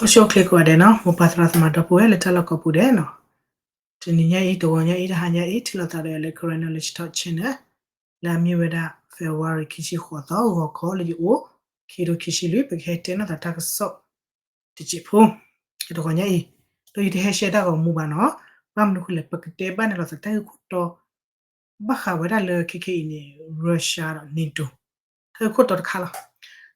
အိၣ်ဆူၣ်အိၣ်ချ့ကိးဂၤဒဲးနီၤ, မိၢ်ပၢ်သရၣ်သမါဒီပုၢ်ဝဲၢ်လၢတၢ်လီၢ်ကိးပူၤဒဲးနီၤ, တနံၤညါအံၤ တဂီၤညါအံၤ တဟါညါအံၤ ထံၣ်လိာ်သးဒီးလၢ Karen Knowledge Talk Channel လၢအမ့ၢ်ဝဲဒၣ် February ခံဆံဃိးသီ ဂီၤခီလၢယအိၣ် ခံကထိခံဆံလွံၢ် ပကဟဲတဲလိာ်သးတၢ်ကစီၣ်တစဲးဖိ တဂီၤညါအံၤ, ဒီးယတဟဲရှဲတၢ်ဂီၤမူဘၣ်နီၤ, ဘၣ်မနုၤဃိလဲၣ် ပကတဲဘၣ်န့ၣ်လိာ်သးတၢ်ဂ့ၢ်ခိၣ်တီ ဘၣ်ဃးဝဲဒၣ်လၢခဲခဲအံၤန့ၣ် Russia ဒီး NATO တၢ်ဂ့ၢ်ခိၣ်တီတခါလီၤ.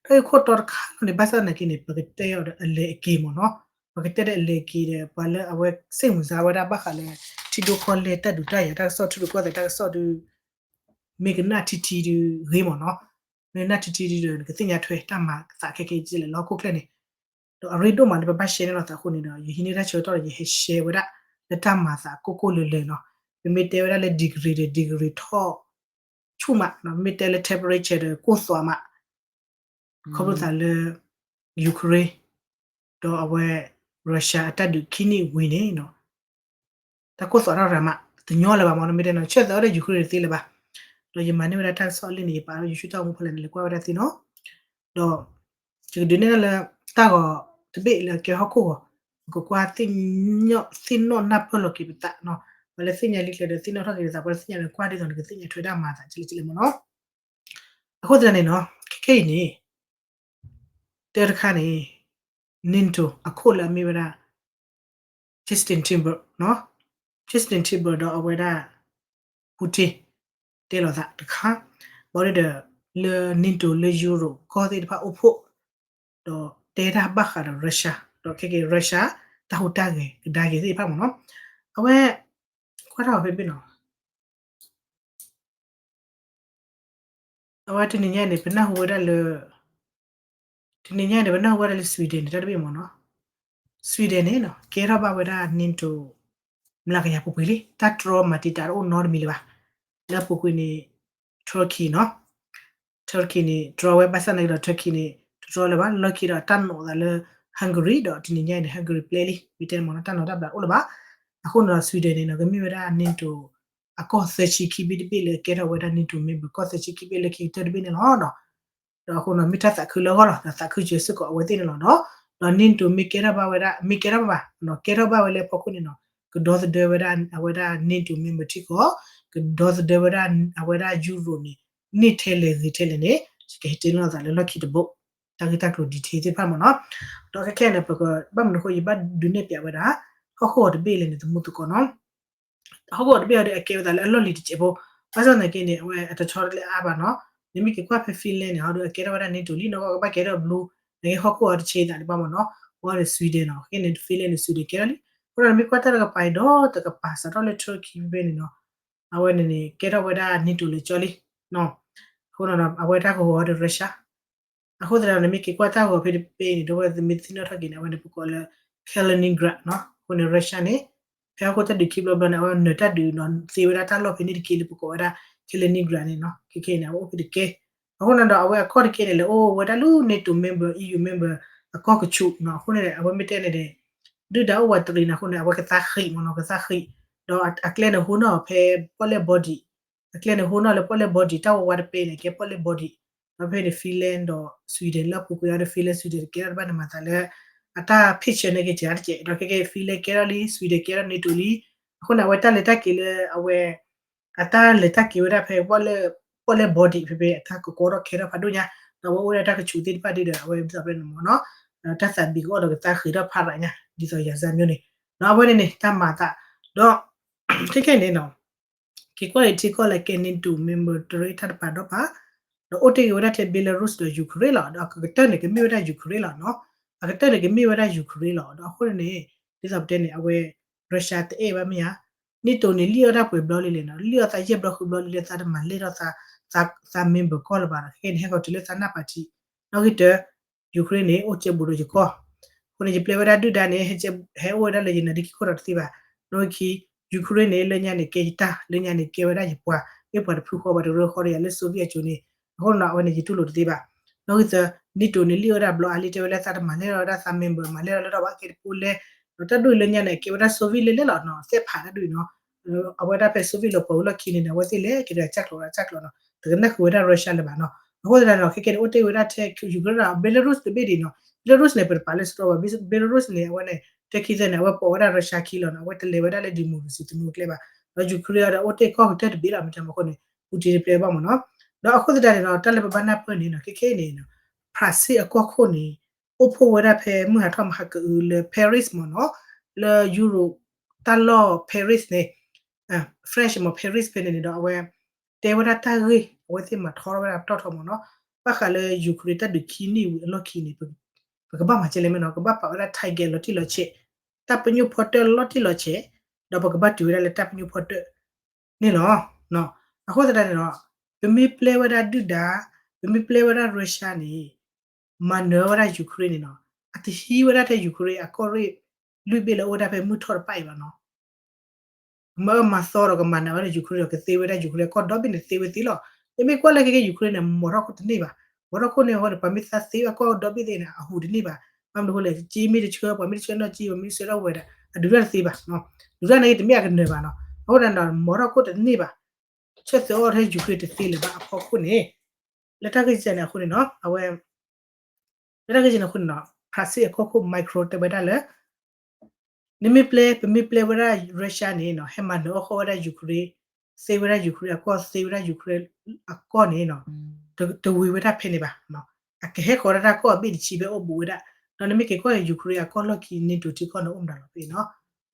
တၢ်ဂ့ၢ်ခိၣ်တီတခါလီၤန့ၣ် ဘၣ်ဆၣ်သနာ်က့န့ၣ် ပကတဲအီၤဒီးအလဲၤအက့ၤမ့ၢ်နီၤ, ပကတဲဒီးအလဲၤအက့ၤဒီး ပှၤလၢအဝဲစ့ၣ်မုၢ်စါဝဲဒၣ်ဘၣ်ဃးလၢ ထံဒိၣ်ကီၢ်လဲၢ်တၢ်ဒုးတၢ်ယၤတၢ်ကစီၣ် ထံဒိၣ်ကီၢ်သဲးတၢ်ကစီၣ်ဒုး မ့ၢ်ကနၣ်ထံထံဒုးဂ့ၤမ့ၢ်နီၤ, မ့ၢ်ကနၣ်ထံထံဒုးဒီး နကသ့ၣ်ညါထွဲတၢ်မၤသးခဲခဲအံၤဒ်လဲၣ်လၢဟီၣ်ခိၣ်ချၢန့ၣ်, ဒီးအရ့ဒိၣ်မးလၢပဘၣ်ရှဲန့ၢ်လိာ်သးအဃိန့ၣ်ဒီး ယဟံးန့ၢ်တၢ်ဆၢကတီၢ်ဒီး ယဟဲရှဲဝဲဒၣ် လၢတၢ်မၤသးကိၢ်ကိၢ်လၢၤလၢၤနီၤ, ပမ့ၢ်တဲဝဲဒၣ်လၢ degree ဒီး degree ထီၣ်ဆူၣ်မး, မ့ၢ်တဲလၢ temperature ဒီးကိၢ်သွးမး ခီဖျိသးလၢ Ukraine ဒီးအဝဲ Russia အတၢ်ဒုးခံနံၣ်ဝံၤန့ၣ်နီၤ, တၢ်ကိၢ်သွးထီၣ်ရၤမး တညီလၢၤဘၣ်မ့ၢ်နီၤ, မ့ၢ်တဲနီၤ ဆၢသးဝဲဒၣ် Ukraine တသ့လၢၤဘၣ်, ဒီးယမၤန့ၢ်ဝဲဒၣ်တၢ်ကစီၣ်လံန့ၣ် ယပာ်လၢ YouTube တၢ်ဂီၤမူဖီလာ်န့ၣ် လဲၤကွၢ်ဝဲဒၣ်သ့နီၤ, ဒီး ယကဒုးနဲၣ်လၢ တၢ်ဂီၤတဘ့ၣ်လၢကဲဟီၣ်ခိၣ်ဂီၤ, ပကကွၢ်သ့ၣ်နီၣ် သ့ၣ်နီၣ်နၢ်ပၢၢ်လီၤက့ၤပသးနီၤ, ပှၤလၢသ့ၣ်ညါလံကျဲဒီး သ့ၣ်နီၣ်ထီၣ်က့ၤပသး, ပှၤလၢသ့ၣ်ညါလၢကွၢ်ဒ်သိးန့ၣ် ကသ့ၣ်ညါထွဲတၢ်မၤသး ကလဲၣ်ကလဲၣ်မ့ၢ်နီၤ, အဃိသတးန့ၣ်နီၤ ခဲခဲအံၤန့ၣ် တၢ်တခါန့ၣ် NATO အခိၣ်လၢအမ့ၢ်ဝဲဒၣ် Justin Timber နီၤ, Justin Timber ဒီးအဝဲဒၣ် Putin တဲလိာ်သးတခါ, ဘၣ်ဒီး လၢ NATO လၢ Europe ကီၢ်သ့ၣ်တဖၣ်အိၣ်ဖှိၣ် ဒီးတဲတၢ်ဘၣ်ဃးဒီး Russia ဒီးခဲက့ၤ Russia တၢ်ဟူးတၢ်ဂဲၤကဒါက့ၤသ့ၣ်တဖၣ်မ့ၢ်နီၤ, အဝဲ ကွၢ်ထီၣ်ဖဲတဘ့ၣ်နီၤ အဝဲတနံၤညါန့ၣ် ပနၢ်ဟူဝဲဒၣ်လၢ တနံၤညါန့ၣ် ပနၢ်ဟူဝဲဒၣ်လၢ Sweden န့ၣ် တၢ်တဘ့ၣ်မ့ၢ်နီၤ, Sweden န့ၣ်နီၤ ကဲထီၣ်ဘၣ်ဝဲဒၣ် NATO မျးကယၤပူၤကွံာ်လံ, တၢ်တြီမၤတံာ်တာ်တအိၣ်နီတမံၤလၢၤဘၣ်, လၢအပူၤကွံာ်န့ၣ် Turkey နီၤ, Turkey န့ၣ် တြီဝဲဘၣ်ဆၣ်သနာ်က့ဒီး Turkey န့ၣ် တတြီလၢၤဘၣ်, လီၢ်ခံဒီးတၢ်နီၣ်သးလၢ Hungary ဒီးတနံၤညါအံၤန့ၣ် Hungary ပျဲလံ, မ့ၢ်တဲမ့ၢ်နီၤ တၢ်နီၣ်တၢ်ဘျးတအိၣ်လၢၤဘၣ်, အဃိန့ၣ်ဒီး Sweden န့ၣ်နီၤ ကမ့ၢ်ဝဲဒၣ် NATO အကီၢ်သၢဆံခံဘ့ၣ်တဘ့ၣ်လၢကဲထီၣ်ဝဲဒၣ် NATO member ကီၢ်သၢဆံခံဘ့ၣ်လၢခံကတၢၢ်တဘ့ၣ်န့ၣ်လီၤနီၤ, ဒီးအဃိန့ၣ် မ့ၢ်တၢ်သးခုလၢအဂီၢ်လီၤ, ဒီးသးခုစၢၤစ့ၢ်ကီးအဝဲသ့ၣ်န့ၣ်လီၤနီၤ, ဒီး NATO မ့ၢ်ကဲထီၣ်ဘၣ်ဝဲဒၣ် မ့ၢ်ကဲထီၣ်ဘၣ်ဘၣ်နီၤ ကဲထီၣ်ဘၣ်ဝဲလၢအဖီခိၣ်န့ၣ်နီၤ ကဒီသဒၢဝဲဒၣ်အဝဲဒၣ် NATO member ထံကီၢ်, ကဒီသဒၢဝဲဒၣ်အဝဲဒၣ် Europe န့ၣ် န့ၢ်ထဲလဲၣ်ဂ့ၤထဲလဲၣ်န့ၣ် ယကဟဲတဲလိာ်သးလၢလီၢ်ခံတဘိ, တၢ်ဂ့ၢ်တၢ်ကျိၤ detail သ့ၣ်တဖၣ်မ့ၢ်နီၤ, ဒီးခဲခဲန့ၣ် ပကဘၣ်မနုၤအဃိ ယဘၣ်ဒုးနဲၣ်ပၠးဝဲဒၣ် ဟီၣ်ခိၣ်ဂီၤတဘ့ၣ်လဲၣ်န့ၣ် သမူသကိးနီၤ ဟီၣ်ခိၣ်ဂီၤတဘ့ၣ်ဟီဒီး အကဲဝဲသးလၢအလီၢ်လံၤတစဲးဖိ, ဘၣ်ဆၣ်သနာ်က့န့ၣ် အဝဲအတထီတလဲအါဘၣ်နီၤ, နမ့ၢ်က့ၤကွၢ်ဖဲ Finland န့ၣ် ဟီဒီးအကဲထီၣ်ဝဲဒၣ် NATO လံနီၤ, ကဘၣ်ကဲထီၣ်ဘျူး, နက့ဟီၣ်ခိၣ်ဂီၤတဆံသးန့ၣ်ဘၣ်မ့ၢ်နီၤ, ဝဲဒီး Sweden နီၤ, ခဲန့ၣ် Finland န့ၣ် Sweden ကဲထီၣ်လံ, အဃိဒီးနမ့ၢ်ကွၢ်တၢ်တကပၤအံၤဒီးတကပၤ စးထီၣ်လၢ Turkey ဖဲန့ၣ်နီၤ, အဝဲန့ၣ်န့ၣ် ကဲထီၣ်ဝဲဒၣ် NATO လၢကၠီလံ, အဃိန့ၣ် အဝဲတၢ်ကဝီၤဒီး Russia အဃိသတးဒီး နမ့ၢ်က့ၤကွၢ်တၢ်ဂီၤဖဲတဘ့ၣ်န့ၣ် ဒီးဝဲသ့ၣ်မ့ၢ်သ့ၣ်နီၣ်ထီၣ်က့ၤန့ၣ် အဝဲန့ၣ်ပကိးလၢ Kaliningrad နီၤ, အဃိန့ၣ် Russia န့ၣ် ဖဲဟီၣ်ခိၣ်တၢ်ဒုးခံဘျီဘျီန့ၣ် အဝဲနၢၤတၢ်ဒုးဒီးသ့ဝဲဒၣ်တၢ်လီၢ်ဖဲန့ၣ်တက့ၢ်လၢပကိးဝဲဒၣ် Kaliningrad န့ၣ်နီၤ, ခဲခဲအံၤန့ၣ် အဝဲအိၣ်ဖဲတကဲ, အဃိန့ၣ်ဒီး အဝဲအကီၢ်တကဲန့ၣ် လဲၤအိၣ်ဝဲဒၣ်လၢ NATO member, EU member အကီၢ်ကဆူးနီၤ, အဃိန့ၣ် အဝဲမ့ၢ်တဲန့ၣ်န့ၣ် ဒုၣ်ဒါအိၣ်ဝးတရံးန့ၣ် အဃိန့ၣ် အဝဲကသါဃံးမ့ၢ်နီၤ, ကသါဃံး, ဒီးအကျဲန့ၣ်ဟူနီၣ်ဖဲပီၣ်လဲၣ် body အကျဲန့ၣ် ဟူနီၣ်လၢပီၣ်လဲၣ် body တၢ်ဝဲဝါတပဲန့ၣ် ကဲပီၣ်လဲၣ် body, ဒီးဖဲန့ၣ် Finland ဒီး Sweden လၢအပူၤကွံာ်အီၤဒီး Finland Sweden ကဲထီၣ်တဘၣ်န့ၣ် မၤသးလၢ အတၢ် picture န့ၣ်က့ၤတကဲးတကဲး, ဒီးခဲကဲ Finland ကဲထီၣ်လံ Sweden ကဲထီၣ် NATO လံ, အဃိန့ၣ် အဝဲတၢ်လဲၤတၢ်က့ၤလၢအဝဲ အတၢ်လဲၤတၢ်က့ၤဝဲဒၣ်ဖဲပီၣ်လဲၣ် body ဖဲဖဲအတၢ်ကကီထီၣ်ခဲထီၣ်ဖးဒိၣ်ညါ, ဒီးအဝဲအိၣ်ဝဲဒၣ်တၢ်ကဆူးသ့ၣ်တဖၣ်ဒ်ဒီး အဝဲဒ်သိးဖဲန့ၣ်မ့ၢ်နီၤ, တၢ်သးဘံးကအိၣ်ဒီးကသါဃံးထီၣ်ဖးရးညါ ဒ်သိးယၤစၢ်မျိုးန့ၣ်, ဒီးအဝဲန့ၣ်န့ၣ် တၢ်မၤသး, ဒီး ခဲခဲန့ၣ်နီၤ က့ၤကွၢ်အံၤထံကီၢ်လၢကဲ NATO member တရ့တၢ်တပၤဒီးပၤ, ဒီးအိၣ်တ့ၢ်က့ၤဝဲဒၣ်ထဲ Belarus ဒီး Ukraine လီၤ, ဒီးအကကတၢၢ်န့ၣ် ကမ့ၢ်ဝဲဒၣ် Ukraine လီၤနီၤ, အကတၢၢ်န့ၣ် ကမ့ၢ်ဝဲဒၣ် Ukraine လီၤ, ဒီးအဃိန့ၣ်န့ၣ် ဒ်သိးပတဲန့ၣ် အဝဲ Russia တအဲၣ်ဘၣ်မ့ၢ်ဧါ, NATO န့ၣ် လံၣ်အီၣ်တၢ်ပှဲၤဘျီလံလဲၣ်နီၤ, လံၣ်အီၣ်သးယဲၢ်ဘျီဃုဘျီလံလၢသးတမၤလဲၢ်ထီၣ်သး member ကီၢ်လၢၤဘၣ်ဒီး ခဲခဲန့ၣ် ဟဲကီးတုၤလၢသးနၢ်ပၢၢ်ထံး, နီၣ်ဂံၢ်တၢ Ukraine န့ၣ် အိၣ်ကဲဘူးဒီးယကီၢ်, အဃိန့ၣ် ယပျဲဝဲဒၣ်ဒုၣ်ဒါန့ၣ် ဟဲအိၣ်ဝဲဒၣ်လၢယနၢၤဒ့ခံခိၣ်ဒီးတသ့ဘၣ်, နီၣ်ဂံၢ်ခံ Ukraine န့ၣ် လၢညါန့ၣ် ကဲယတၢ်, လၢညါန့ၣ် ကဲဝဲဒၣ်ယပှၤ, မ့ၢ်ပှၤတဖုဃီ ပှၤတရၢဃီဒီးယၤလၢ Soviet အစိၤန့ၣ်, အဃိန့ၣ် အဝဲန့ၣ် ယတူၢ်လိာ်တသ့ဘၣ်, နီၣ်ဂံၢ်သၢ NATO န့ၣ် လံၣ်အီၣ်ဒၣ်ဘျီအါလံ တဲဝဲလၢသးတမၤလဲၢ်ထီၣ်ဝဲဒၣ်သး member မၤလဲၢ်ထီၣ်လၢထီၣ်ဘၣ်ကဲတဖိလဲၣ်, ဒီးတၢ်ဒိၣ်လၢညါန့ၣ် ကဲဝဲဒၣ် Soviet လဲၣ်လဲၣ်လီၤနီၤ, သဲးဖးတၢ်ဒုးနီၤ, အဝဲဒၣ်ဖဲ Soviet လီၤပှီၢ်ဝံၤလီၢ်ခံန့ၣ် အဝဲသ့ၣ်လဲၤက့ၤဒီးအကၢ်ကျိၤဝဲဒၣ်အကၢ်ကျိၤနီၤ, တကနၣ်ဃုာ်ဝဲဒၣ် Russia လၢၤဘၣ်နီၤ အဃိသတးန့ၣ်ဒီး ခဲကဲန့ၣ် အိၣ်တ့ၢ်ဝဲဒၣ်ထဲ Ukraine ဒီး Belarus တဘ့ၣ်ဒံးနီၤ, Belarus န့ၣ် ပတပာ်လၢစတီဘၣ်, Belarus န့ၣ် အဝဲန့ၣ် Turkey သၢန့ၣ် အဝဲပိာ်ဝဲဒၣ် Russia ခံလီၤနီၤ, အဝဲတလဲၤဝဲဒၣ်လၢ democracy တမူကျဲဘၣ်, ဒီး Ukraine ဒီး အိၣ်တ့ၢ်ကီၢ်ကတၢၢ်တဘ့ၣ်လီၤ, မ့ၢ်တမ့ၢ်အဃိန့ၣ် Putin တပျဲဘၣ်မ့ၢ်နီၤ, ဒီးအဃိသတးန့ၣ်ဒီး တၢ်လၢပဘၣ်နၢ်ပၢၢ်န့ၣ်နီၤ ခဲကဲန့ၣ် ဖရၣ်စ့ၣ်အကီၢ်ခိၣ်န့ၣ် အိၣ်ဖှိၣ်ဝဲဒၣ်ဖဲမုၢ်ဟးထီၣ်မဟါကအုးလၢ Paris မ့ၢ်နီၤ, လၢ Europe တၢ်လီၢ် Paris န့ၣ် French မ့ၢ် Paris ဖဲန့ၣ်န့ၣ်ဒီး အဝဲ တဲဝဲဒၣ်တၢ်ဂ့ၢ် အဝဲသ့ၣ်မၤထီထီၣ်ဝဲဒၣ်ပတီၢ်ထီမ့ၢ်နီၤ, ဘၣ်ဃးလၢ Ukraine တၢ်ဒုးခံနံၣ်ဝံၤအလီၢ်ခံန့ၣ် ပကဘၣ်မၤကဲလဲၣ်မ့ၢ်နီၤ, ကဘၣ်ပာ်ဝဲဒၣ် target လီၤတံၢ်လီၤဆဲး, တၢ်ပညိၣ်ဖီတၢၣ်လီၤတံၢ်လီၤဆဲး, ဒီးပကဘၣ်တုၤဝဲဒၣ်လၢတၢ်ပညိၣ်ဖီတၢၣ်န့ၣ်လီၤ. အဃိသတးန့ၣ်ဒီး ပမ့ၢ်ပျဲဝဲဒၣ်ဒုၣ်ဒါ, ပမ့ၢ်ပျဲဝဲဒၣ် Russia န့ၣ် မၤနၢၤဝဲဒၣ် Ukraine န့ၣ်နီၤ, အတဟံးဝဲဒၣ်ထဲ Ukraine အကီၢ်ရ့ၣ်လွံၢ်ဘ့ၣ်လၢအိၣ်ဝဲဒၣ်ဖဲမုၢ်ထီၣ်တဖၣ်အံၤဘၣ်နီၤ မၤအၢမၤသီဒီးကမၤနၢၤဝဲဒၣ် Ukraine ဒီးကသ့ဝဲဒၣ် Ukraine အကီၢ်ဒီဘ့ၣ်န့ၣ်သ့ဝဲသ့လီၤ. နမ့ၢ်ကွၢ်လၢခဲကဲ Ukraine န့ၣ် မီၤထီၣ်ခိၣ်တန့ၢ်ဘၣ်. မီၤထီၣ်ခိၣ်န့ၣ်အဃိန့ၣ် ပှၤမ့ၢ်သးသ့အကီၢ်ဒီဘ့ၣ်သ့ၣ်န့ၣ် အဟူးတန့ၢ်ဘၣ်. ဘၣ်မနုၤအဃိလဲၣ် က့မ့ၢ်တဆှၢ ပှၤမ့ၢ်တဆှၢနီၢ်က့ ပှၤမ့ၢ်တဆှၢထီၣ်ဝဲဒၣ် အဒုးတၢ်တသ့ဘၣ်. ဒုးတၢ်န့ၣ်တမ့ၢ်အကနၢၤဘၣ်နီၤ. အဃိန့ၣ်ဒီး မီၤထီၣ်ခိၣ်တန့ၢ်ဘၣ်. ဆၢသၢအီၣ်ထဲ Ukraine တသ့လၢၤဘၣ်အဖီခိၣ်န့ၣ် လၢတၢ်ဂ့ၢ်ကဲန့ၣ်အဃိန့ၣ်နီၤ အဝဲ လၢတၢ်ဂ့ၢ်ကဲန့ၣ်အဃိန့ၣ်နီၤ ဖရၣ်စ့ၣ်အကီၢ်ခိၣ် Macron တဲဝဲဒၣ်လၢ နမ့ၢ်ပျဲ ပမ့ၢ်ပျဲဝဲဒၣ် Russia န့ၣ်နီၤ ဟဲမၤနၢၤအီၣ်ဃီၣ်ဝဲဒၣ် Ukraine, သ့ဝဲဒၣ် Ukraine အကီၢ် သ့ဝဲဒၣ် Ukraine အကီၢ်န့ၣ်နီၤ တဝံၤဝဲဒၣ်ဖဲန့ၣ်ဘၣ်. အကဟဲဃီၤဒၣ်တၢ်ကီၢ်အဘ့ၣ်တဆံဖဲအိၣ်ဘူးဝဲဒၣ်. ဒီးနမ့ၢ်က့ၤကွၢ် Ukraine အကီၢ်လီၢ်ခံ NATO ထံကီၢ်န့ၣ်အိၣ်မတၤလီၤဖဲနီၤ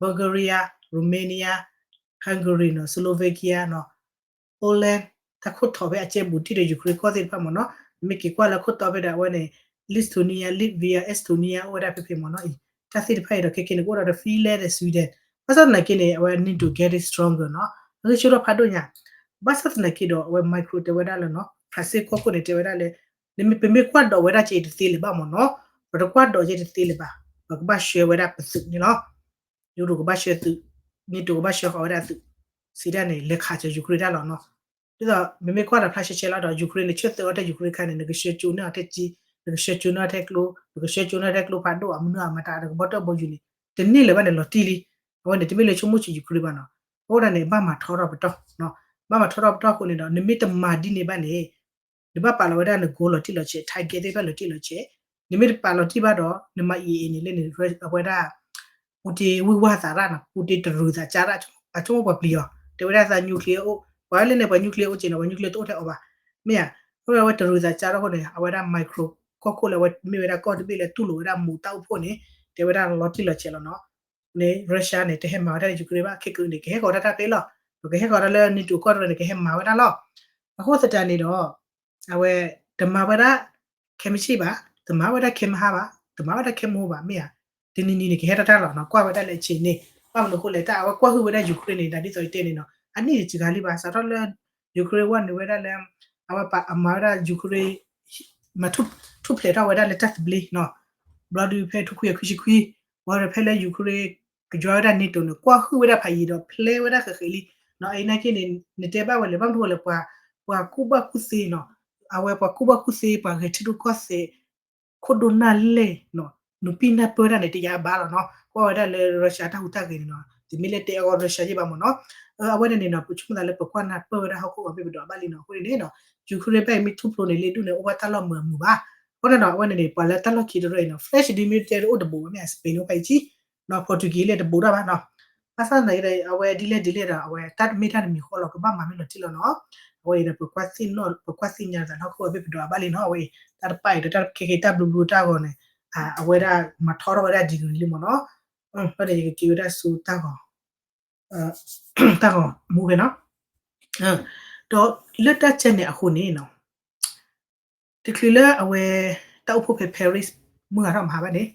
Bulgaria, Romania, Hungary နီၤ Slovakia နီၤ Poland တၢ်ခိၣ်ထီၣ်ဖဲအကဲဘူးတံၢ်ဒီး Ukraine ကီၢ်သ့ၣ်တဖၣ်မ့ၢ်နီၤ. နမ့ၢ်က့ၤကွၢ်လၢခိၣ်တီဖဲဒၣ်အဝဲန့ၣ် Lithuania, Latvia, Estonia အိၣ်ဝဲဒၣ်ဖဲဖဲမ့ၢ်နီၤအံၤ တၢ်သ့ၣ်တဖၣ်အံၤဒီးခဲကဲန့ၣ် ကအိၣ်ဒီး Finland ဒီး Sweden ဘၣ်ဆၣ်သနာ်က့န့ၣ် အဝဲ NATO getting stronger နီၤ အဂ့ၢ်ဆၢထီၣ်ဖးဒိၣ်ညါ ဘၣ်ဆၣ်သနာ်က့ဒီး အဝဲ Macron တဲဝဲဒၣ်လၢနီၤ ဖရၣ်စ့ၣ်ကီၢ်ခိၣ်န့ၣ် တဲဝဲဒၣ်လၢ နမ့ၢ်ပမ့ၢ်ကွၢ်ဒိးဝဲဒၣ်က့တသ့လၢၤဘၣ်မ့ၢ်နီၤ ပတကွၢ်ဒိးက့တသ့လၢၤဘၣ် ပကဘၣ်ဆှၢဝဲဒၣ်ပသုးန့ၣ်လီၤ. ယူရိၤကဘၣ်ဆှၢသုး NATO ကဘၣ်ဆှၢဃီၤဝဲဒၣ်သုး စံးဒၣ်န့ၣ် လဲၤခးစၢၤ Ukraine တၢ်လီၤနီၤ. ဒ်သိး မ့မ့ၢ်ကွၢ်ဒီးဖျါရှဲရှဲလီၤဒီး Ukraine န့ၣ် ဆၢသၢအီၣ်ထဲ Ukraine ခါန့ၣ် နကဆှၢကၠိန့ၢ်အီၤထဲကၠံ နကဆှၢကၠိန့ၢ်အီၤထဲကျိ နကဆှၢကၠိန့ၢ်အီၤထဲကျိဖးဒိၣ် အမနုၤအမတၤ နကဘီတၢ်ဘီယူၤန့ၣ် တန့ၢ်လၢၤဘၣ်န့ၣ် လီၤတံၢ်လံ. အဝဲန့ၣ် တမ့ၢ်လၢဆိကမိၣ်ဆံး Ukraine ဘၣ်နီၤ. အဃိဒၣ်န့ၣ် ဘၣ်မၤထီထီၣ်ပတီၢ် ဘၣ်မၤထီထီၣ်ပတီၢ်အဃိန့ၣ်ဒီး နမ့ၢ်တမၤဒ်န့ၣ်ဘၣ်န့ၣ် နဘၣ်ပာ်လီၤဝဲဒၣ်န goal လီၤတံၢ်လီၤဆဲး target သ့ၣ်တဖၣ်လီၤတံၢ်လီၤဆဲး, နမ့ၢ်တပာ်လီၤတံၢ်ဘၣ်ဒီး နမၤအံၤအံၤန့ၣ်လၢန့ၣ် အဝဲဒၣ် Putin ဝံၢ်ဝါသးရၣ်နီၤ Putin တရူးသးကၢ်ရၣ် အဆိကမိၣ်ပှၤပျံၤအီၤ တဲဝဲဒၣ်သး nuclear အိၣ် ပှၤလၢန့ၣ် ပှၤ nuclear အိၣ်က့ၤနီၤ ပှၤ nuclear တအိၣ်ထဲအီၤဘၣ် မ့ၢ်ဧါ. အဃိအဝဲတရူးသးကၢ်ထီၣ်အဃိန့ၣ် အဝဲဒၣ် Macron ကီၢ်ခိၣ်လၢအဝဲမ့ၢ်ဝဲဒၣ်ကီၢ်တဘ့ၣ်လၢတူၢ်လိာ်ဝဲဒၣ်မူးတၢ်အိၣ်ဖှိၣ်န့ၣ် တဲဝဲဒၣ်လီၤတံၢ်လီၤဆဲးလီၤနီၤ န့ၣ် Russia န့ၣ် တဟဲမၤဝဲဒၣ်လၢ Ukraine ဘၣ် ခဲကနံၣ်န့ၣ် ကဟဲဃီၤတၢ်တၢ်ဖဲလီၤ ပကဟဲဃီၤတၢ်လၢ NATO ကီၢ်တရၢန့ၣ် ကဟဲမၤဝဲဒၣ်လီၤ. အဃိသတးန့ၣ်ဒီး အဝဲ တမၤဝဲဒၣ် ခဲမုၢ်ဆ့ၣ်ဘၣ် တမၤဝဲဒၣ်ခဲမုၢ်ဟါဘၣ် တမၤဝဲဒၣ်ခဲမုၢ်ဟါဘၣ် မ့ၢ်ဧါ. တနံၤနံၤန့ၣ် ကဟဲတၢ်တၢ်လီၤနီၤ ကွၢ်ဝဲဒၣ်လၢအဆ့ၣ်န့ၣ် ဘၣ်မနုၤအဃိလဲၣ် တၢ်အဝဲကွၢ်ဟုၣ်ဝဲဒၣ် Ukraine န့ၣ် ဒ်သိးယတဲန့ၣ်နီၤ အနံၣ်တစှၤလံဘၣ် စးထီၣ်လၢ Ukraine ဝဲနုာ်ဝဲဒၣ်လၢ အဝဲပာ်အမၤဝဲဒၣ် Ukraine မၤထူၣ်ဖျဲးထီၣ်ဝဲဒၣ်လၢတၢ်သဘျ့နီၤ ဘျီဒုးဖဲတခွံယၤခွံဆံခွံ ဝံၤဒီးဖဲလၢ Ukraine ကယွၤဝဲဒၣ် NATO န့ၣ် ကွၢ်ဟုၣ်ဝဲဒၣ်ဖးယံၤဒီး ဖျဲဝဲဒၣ်ဃဲးဃဲးလံနီၤ အံၤနာ်က့န့ၣ် နတဲဘၣ်ဝဲလဲၣ် ဘၣ်မနုၤအဃိလဲၣ် ပှၤ ပှၤကူၣ်ဘၣ်ကူၣ်သ့နီၤ အဝဲပှၤကူၣ်ဘၣ်ကူၣ်သ့ ပှၤဂဲၤထံရူၢ်ကီၢ်သဲး ခိၣ်ဒိၣ်နၢ်လဲၢ်နီၤ နုာ်ပံၢ်နၢ်ပၢၢ်တၢ်န့ၣ် တယါဘၣ်လီၤနီၤ ကွၢ်ဝဲဒၣ်လၢ Russia တၢ်ဟူးတၢ်ဂဲၤန့ၣ်နီၤ တမ့ၢ်လၢတဲအဂီၢ် Russia ယ့ၢ်ဘၣ်မ့ၢ်နီၤ အဝဲန့ၣ်န့ၣ်နီၤ ပဆိကမိၣ်သးလၢပကွၢ်နၢ်ပၢၢ်ဝဲဒၣ်ဟီၣ်ခိၣ်အဘ့ၣ်ပဒီးအဘၣ်လံနီၤ အဃိန့ၣ်န့ၣ်နီၤ Ukraine ဘၣ်အံၤမ့ၢ်ထူၣ်ဖျိန့ၣ် လ့ဒူၣ်န့ၣ် အိၣ်ဘၣ်တၢ်လီၢ်မုာ်အမုာ်ဘၣ် အဃိန့ၣ်ဒီး အဝဲန့ၣ်န့ၣ် ပှၤလၢတၢ်လီၢ်ခံတရၢအံၤနီၤ French ဒ်မ့ၢ်တဲတအိၣ်တဘူးဘၣ်မ့ၢ် Spain အိၣ်ဖဲအံၤကံနီၤ Portugal လၢတဘူးတၢ်ဘၣ်နီၤ ဘၣ်ဆၣ်သနာ်က့ဒီး အဝဲဒ်လဲၣ်ဒ်လဲၣ်ဒီး အဝဲတၢ်တမ့ၢ်တၢ်တမံၤဃီလီၤ ကဘၣ်မၤမ့ၢ်လီၤတံၢ်လီၤနီၤ အဝဲအံၤဒီး ပကွၢ်သ့ၣ်နီၣ်ပကွၢ်သ့ၣ်ညါသးလၢဟီၣ်ခိၣ်အဘ့ၣ်ပဒီးအဘၣ်လံနီၤ အဝဲအံၤ တၢ်တပာ်အံၤဒီးတၢ်ခဲက့ၤတၢ်ဘျုးဘျုးတၢ်ဂီၤန့ၣ် အဝဲဒၣ်မၤထီထီၣ်ဝဲဒၣ် degree လံမ့ၢ်နီၤ ဘၣ်ဒီးယကက့ၤဝဲဒၣ်ဆူတၢ်ဂီၤ တၢ်ဂီၤမူဖဲနီၤ ဒီးလၢတၢ်ကဲန့ၣ်အဃိန့ၣ်နီၤ တချုးလၢအဝဲ တၢ်အိၣ်ဖှိၣ်ဖဲ Paris မုၢ်ဂၤထီၣ်မဟါဘၣ်န့ၣ်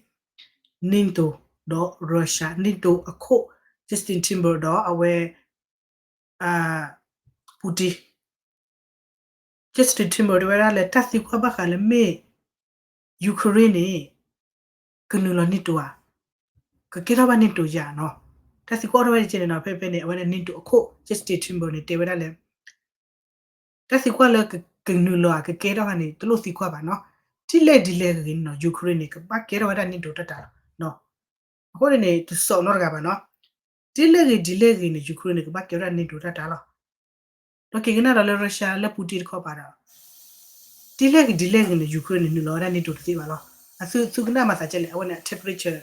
NATO ဒီး Russia NATO အခိၣ် Justin Timberlake ဒီးအဝဲ Putin Justin Timberlake တဲဝဲဒၣ်လၢတၢ်သံကွၢ်ဘၣ်ဃးလၢမ့ၢ် Ukraine န့ၣ် ကနုာ်လီၤ NATO ဧါ ကကဲထီၣ်ဘၣ် NATO ယၤနီၤ တၢ်သံကွၢ်အိၣ်ထီၣ်ဝဲဒၣ်ကဲန့ၣ်နီၤ ဖဲဖဲန့ၣ် အဝဲန့ၣ် NATO အခိၣ် Justin Timberlake န့ၣ် တဲဝဲဒၣ်လၢ တၢ်သံကွၢ်လၢကနုာ်လီၤဧါ ကကဲထီၣ်ဧါန့ၣ် တလိၣ်သံကွၢ်ဘၣ်နီၤ ဒ်လဲၣ်ဒ်လဲၣ်ဂ့ၤန့ၣ်နီၤ Ukraine န့ၣ် ကဘၣ်ကဲထီၣ်ဝဲဒၣ် NATO တၢ်တၢ်လီၤ အဃိန့ၣ်န့ၣ် တစိာ်နီတဂၤဘၣ်နီၤ ဒ်လဲၣ်ဂ့ၤဒ်လဲၣ်ဂ့ၤန့ၣ် Ukraine န့ၣ် ကဘၣ်ကဲဝဲဒၣ် NATO တၢ်တၢ်လီၤ ဒီးက့ၤကနၣ်ဒီးလၢ Russia လၢ Putin တခီပၤဒီး ဒ်လဲၣ်ဂ့ၤဒ်လဲၣ်ဂ့ၤန့ၣ် Ukraine န့ၣ် နုာ်လီၤဝဲဒၣ် NATO တသ့ဘၣ်လီၤ. အသုသုကနၣ်မၤသးကဲလဲၣ် အဝဲန့ၣ် အ temperature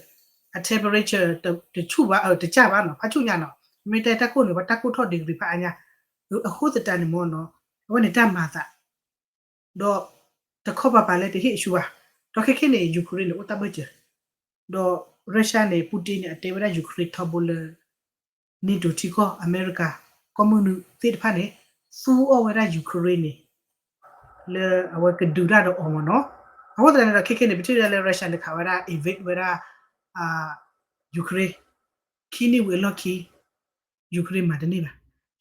အ temperature တဆူၣ်ဘၣ် အတကၢ်ဘၣ်နီၤ ဖးဆူၣ်ညါနီၤ မ့ၢ်တဲတၢ်ကိၢ်န့ၣ် ပှၤတၢ်ကိၢ်ထီၣ် degree ဖးအါညါ အဃိသတးန့ၣ်မ့ၢ်နီၤ အဝဲန့ၣ်တၢ်မၤသး ဒီး တခီပၤပၤလၢတဟ့ၣ်အဆူဘၣ် ဒီးခဲခဲန့ၣ် Ukraine န့ၣ် အိၣ်တၢ်ဘၢၣ်စၢၤ ဒီး Russia န့ၣ် Putin န့ၣ် အတဲဝဲဒၣ် Ukraine ထီဘိလၢ NATO ထံကီၢ် အမဲရကၤ ကီၢ်မုၢ်နုာ်သ့ၣ်တဖၣ်န့ၣ် သူအီၤဝဲဒၣ် Ukraine န့ၣ် လၢအဝဲကဒုးတၢ်ဒီးအီၤမ့ၢ်နီၤ. အဃိသတးန့ၣ်ဒီး ခဲခဲန့ၣ် ပထံၣ်ဝဲဒၣ်လၢ Russia န့ၣ် ခးဝဲဒၣ် invade ဝဲဒၣ် Ukraine ခံနံၣ်ဝံၤအလီၢ်ခံ Ukraine မၤတန့ၢ်ဘၣ်.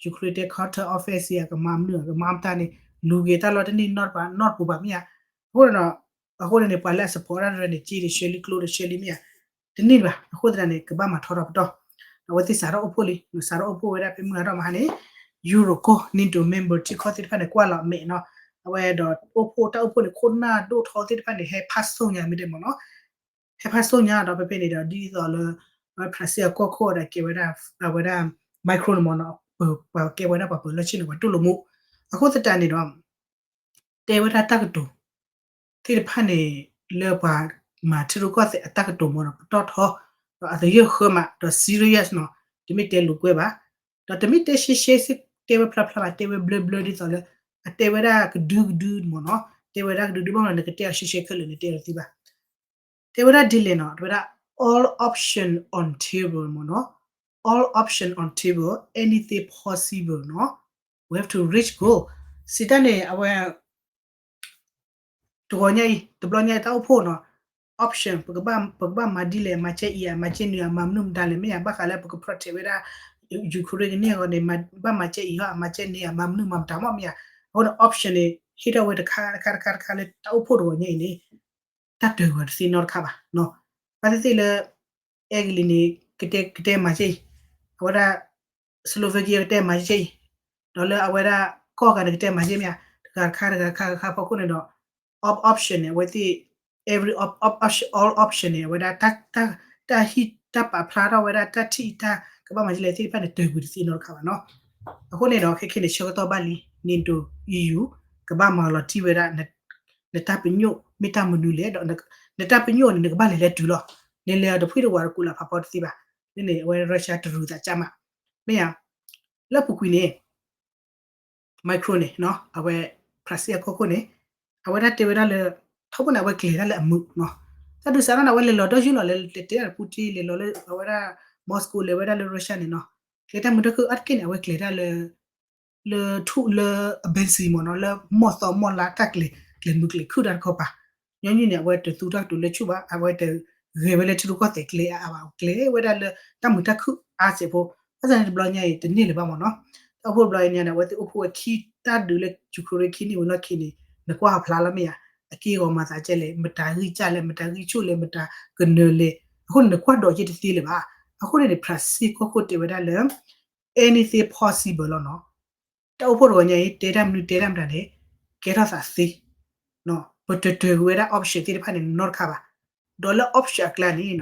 Ukraine တဲ counter offensive အကမၤမနုၤအကမၤမတၤန့ၣ် လူၤက့ၤတၢ်လီၢ်တန့ၢ်နီတပၤ နီတပူၤဘၣ်မ့ၢ်ဧါ. အဃိန့ၣ်ဒီး အဃိန့ၣ်န့ၣ် ပှၤလၢအ support တၢ်တရၢန့ၣ် က့ၤတဆှၢလံ ကျိတဆှၢလံမ့ၢ်ဧါ. တန့ၢ်ဘၣ်. အဃိသတးန့ၣ် ကဘၣ်မၤထီထီၣ်ပတီၢ်. အဝဲသ့ၣ်စးထီၣ်အိၣ်ဖှိၣ်လံ စးထီၣ်အိၣ်ဖှိၣ်ဝဲဒၣ်ဖဲမုၢ်ဂၤထီၣ်မဟါန့ၣ် Euro ကီၢ် NATO member ထံကီၢ်သ့ၣ်တဖၣ်န့ၣ် ကွၢ်လီၤအမဲာ်နီၤ. အဝဲဒီးအိၣ်ဖှိၣ်တၢ်အိၣ်ဖှိၣ်န့ၣ် ခိၣ်နၢ်ဒိၣ်ထီသ့ၣ်တဖၣ်န့ၣ် ဟဲဖးစိညါမ့ၢ်တဲမ့ၢ်နီၤ. ဟဲဖးစိညါဒီးဖဲဖဲန့ၣ်ဒီး ဒ်သိးလၢ ဖရၣ်စ့ၣ်အကီၢ်ခိၣ်ဒီးကဲဝဲဒၣ် အဝဲဒၣ် Macron န့ၣ်မ့ၢ်နီၤ ပှၤကဲဝဲဒၣ်ပှၤပၢၤလီၢ်ဆ့ၣ်နီၤ ပှၤတူၢ်လိာ်မူ. အဃိသတးန့ၣ်ဒီး တဲဝဲဒၣ်တၢ်ကတိၤ သ့ၣ်တဖၣ်န့ၣ် လၢပှၤမၤထံရူၢ်ကီၢ်သဲးအတၢ်ကတိၤမ့ၢ်နီၤ ပတီၢ်ထီ ဒီးအသယုၢ်ဃၢမး ဒီး serious နီၤ တမ့ၢ်တဲရှဲရှဲ တဲဝဲဖျါဖျါဘၣ် တဲဝဲဘျၢဘျၢဒ်သိးလၢ အတဲဝဲဒၣ်ကဒုကဒုမ့ၢ်နီၤ တဲဝဲဒၣ်ကဒုကဒုဘၣ်မ့ၢ်နီၤ နကတဲအီၤရှဲရှဲခဲလၢာ် နတဲအီၤတသ့ဘၣ် တဲဝဲဒၣ်ဒ်လဲၣ်နီၤ တဲဝဲဒၣ် all option on table မ့ၢ်နီၤ all option on table, anything possible နီၤ we have to reach goal စံးတၢ်န့ၣ် အဝဲ တဂီၤညါအံၤ တဘျီညါအံၤ တၢ်အိၣ်ဖှိၣ်နီၤ option ပကဘၣ် ပကဘၣ်မၤဒ်လဲၣ် မၤကဲအံၤဧါ မၤကဲနုၤဧါ မၤမနုၤမတၤလဲၣ် မ့ၢ်ဧါ ဘၣ်ဃးလၢပက protect ဝဲဒၣ် Ukraine ကန့ၢ်အဂီၢ်န့ၣ် ဘၣ်မၤကဲအံၤဟီ မၤကဲန့ၣ်ဧါ မၤမနုၤမၤမတၤမ့ၢ်မ့ၢ်ဧါ အဃိန့ၣ် option န့ၣ် ဟ့ၣ်ထီၣ်ဝဲတခါတခါတခါတခါလၢတၢ်အိၣ်ဖှိၣ်တဂီၤညါအံၤန့ၣ် တၢ်တၢၢ်ကွံာ်တသ့နီတခါဘၣ် ဘၣ်သ့ၣ်သ့ၣ်လၢ အဲကလံးန့ၣ် ကတဲ ကတဲမၤကဲအံၤ အဝဲဒၣ် Slovakia ကတဲမၤကဲအံၤ ဒီးလၢအဝဲဒၣ်ကီၢ်ဂၤန့ၣ် ကတဲမၤကဲမ့ၢ်ဧါ တဂၤတခါတဂၤတခါတဂၤတခါဖီခိၣ်န့ၣ်ဒီး all option န့ၣ် အဝဲသ့ၣ် every op- op- option all option န့ၣ် အဝဲဒၣ် တၢ်ဟံးတၢ်ပာ်ဖျါထီၣ်ဝဲဒၣ် တၢ်ထံၣ်တၢ်ကဘၣ်မၤဒ်လဲၣ်သ့ၣ်တဖၣ်န့ၣ် တၢၢ်ကွံာ်တသ့နီတခါဘၣ်နီၤ အဃိန့ၣ်ဒီး ခဲခဲန့ၣ် ဆၢကတီၢ်ဘၣ်လံ NATO EU ကဘၣ်မၤလီၤတံၢ်ဝဲဒၣ် နတၢ်ပညိၣ်မ့ၢ်တၢ်မနုၤလဲၣ်ဒီး နတၢ်ပညိၣ်န့ၣ် နကဘၣ်လဲၤလၢတုၤလီၤ နလဲၤအီၤတဖှံၣ်တဝးတကူးလၢဖးဖီတသ့ဘၣ် န့ၣ် အဝဲ Russia တရူးသးကၢ်မး မ့ၢ်ဧါ လၢပူၤကွံာ်န့ၣ် Macron န့ၣ် အဝဲ ဖရၣ်စ့ၣ်အကီၢ်ခိၣ်န့ၣ် အဝဲဒၣ်တဲဝဲဒၣ်လၢ ထီဘိန့ၣ် အဝဲကျဲၤဒၣ်လၢအမုာ် တၢ်ဒုးစးထီၣ်န့ၣ် အဝဲလဲၤလီၤဒီးယူၢ်လီၤလၢ လဲၤတဲဒၣ်လၢ Putin လဲၤလီၤလၢ အဝဲဒၣ် Moscow လဲၤဝဲဒၣ်လၢ Russia န့ၣ်နီၤ ကျဲတၢ်မုာ်တၢ်ခုၣ်အါတက့ၢ်န့ၣ် အဝဲကျဲၤဒၣ်လၢ လၢထူၣ်လၢအ ဘဲစံ မ့ၢ်နီၤ လၢမီၢ်သီမီၢ်လါတၢ်ကျဲၤ ကျဲၤမုာ်ကျဲၤခုၣ်တၢ်တခီပၤ ညီနုၢ်န့ၣ် အဝဲတသူတၢ်ကတိၤလၢဆူၣ်ဘၣ် အဝဲတဂဲၤဝဲလၢထံရူၢ်ကီၢ်သဲးကျဲအါအါဘၣ် ကျဲၤဝဲဒၣ်လၢတၢ်မုာ်တၢ်ခုၣ်အါစဲးဖိ ဘၣ်ဆၣ်န့ၣ်တဘျီညါအံၤ တန့ၢ်လၢၤဘၣ်မ့ၢ်နီၤ တၢ်အိၣ်ဖှိၣ်တဘျီညါန့ၣ် အဝဲသ့ၣ်အိၣ်ဖှိၣ်ဝဲခံတၢ်ဒုးလၢ Ukraine ခံနံၣ်ဝံၤလီၢ်ခံန့ၣ် နကွၢ်အဖျါလီၤမ့ၢ်ဧါ အက့ၢ်ဂီၤမၤသးကဲလဲၣ် မတၤဂံၢ်စၢ်လဲၣ် မတၤဂံၢ်ဆူၣ်လဲၣ် မတၤကနၢၤလဲၣ် အဃိန့ၣ် နကွၢ်ဒိးက့ၤတသ့လၢၤဘၣ် အဃိန့ၣ်န့ၣ် ဖရၣ်စ့ၣ်ကီၢ်ခိၣ်တဲဝဲဒၣ်လၢ anything possible လီၤနီၤ တၢ်အိၣ်ဖှိၣ်တဂီၤညါအံၤ တဲတၢ်မနုၤတဲတၢ်မတၤန့ၣ် ကဲထီၣ်သးသ့ ပတတၢၢ်ကွံာ်ဝဲဒၣ် option သ့ၣ်တဖၣ်န့ၣ်နီတခါဘၣ် ဒီးလၢ option အကျါန့ၣ်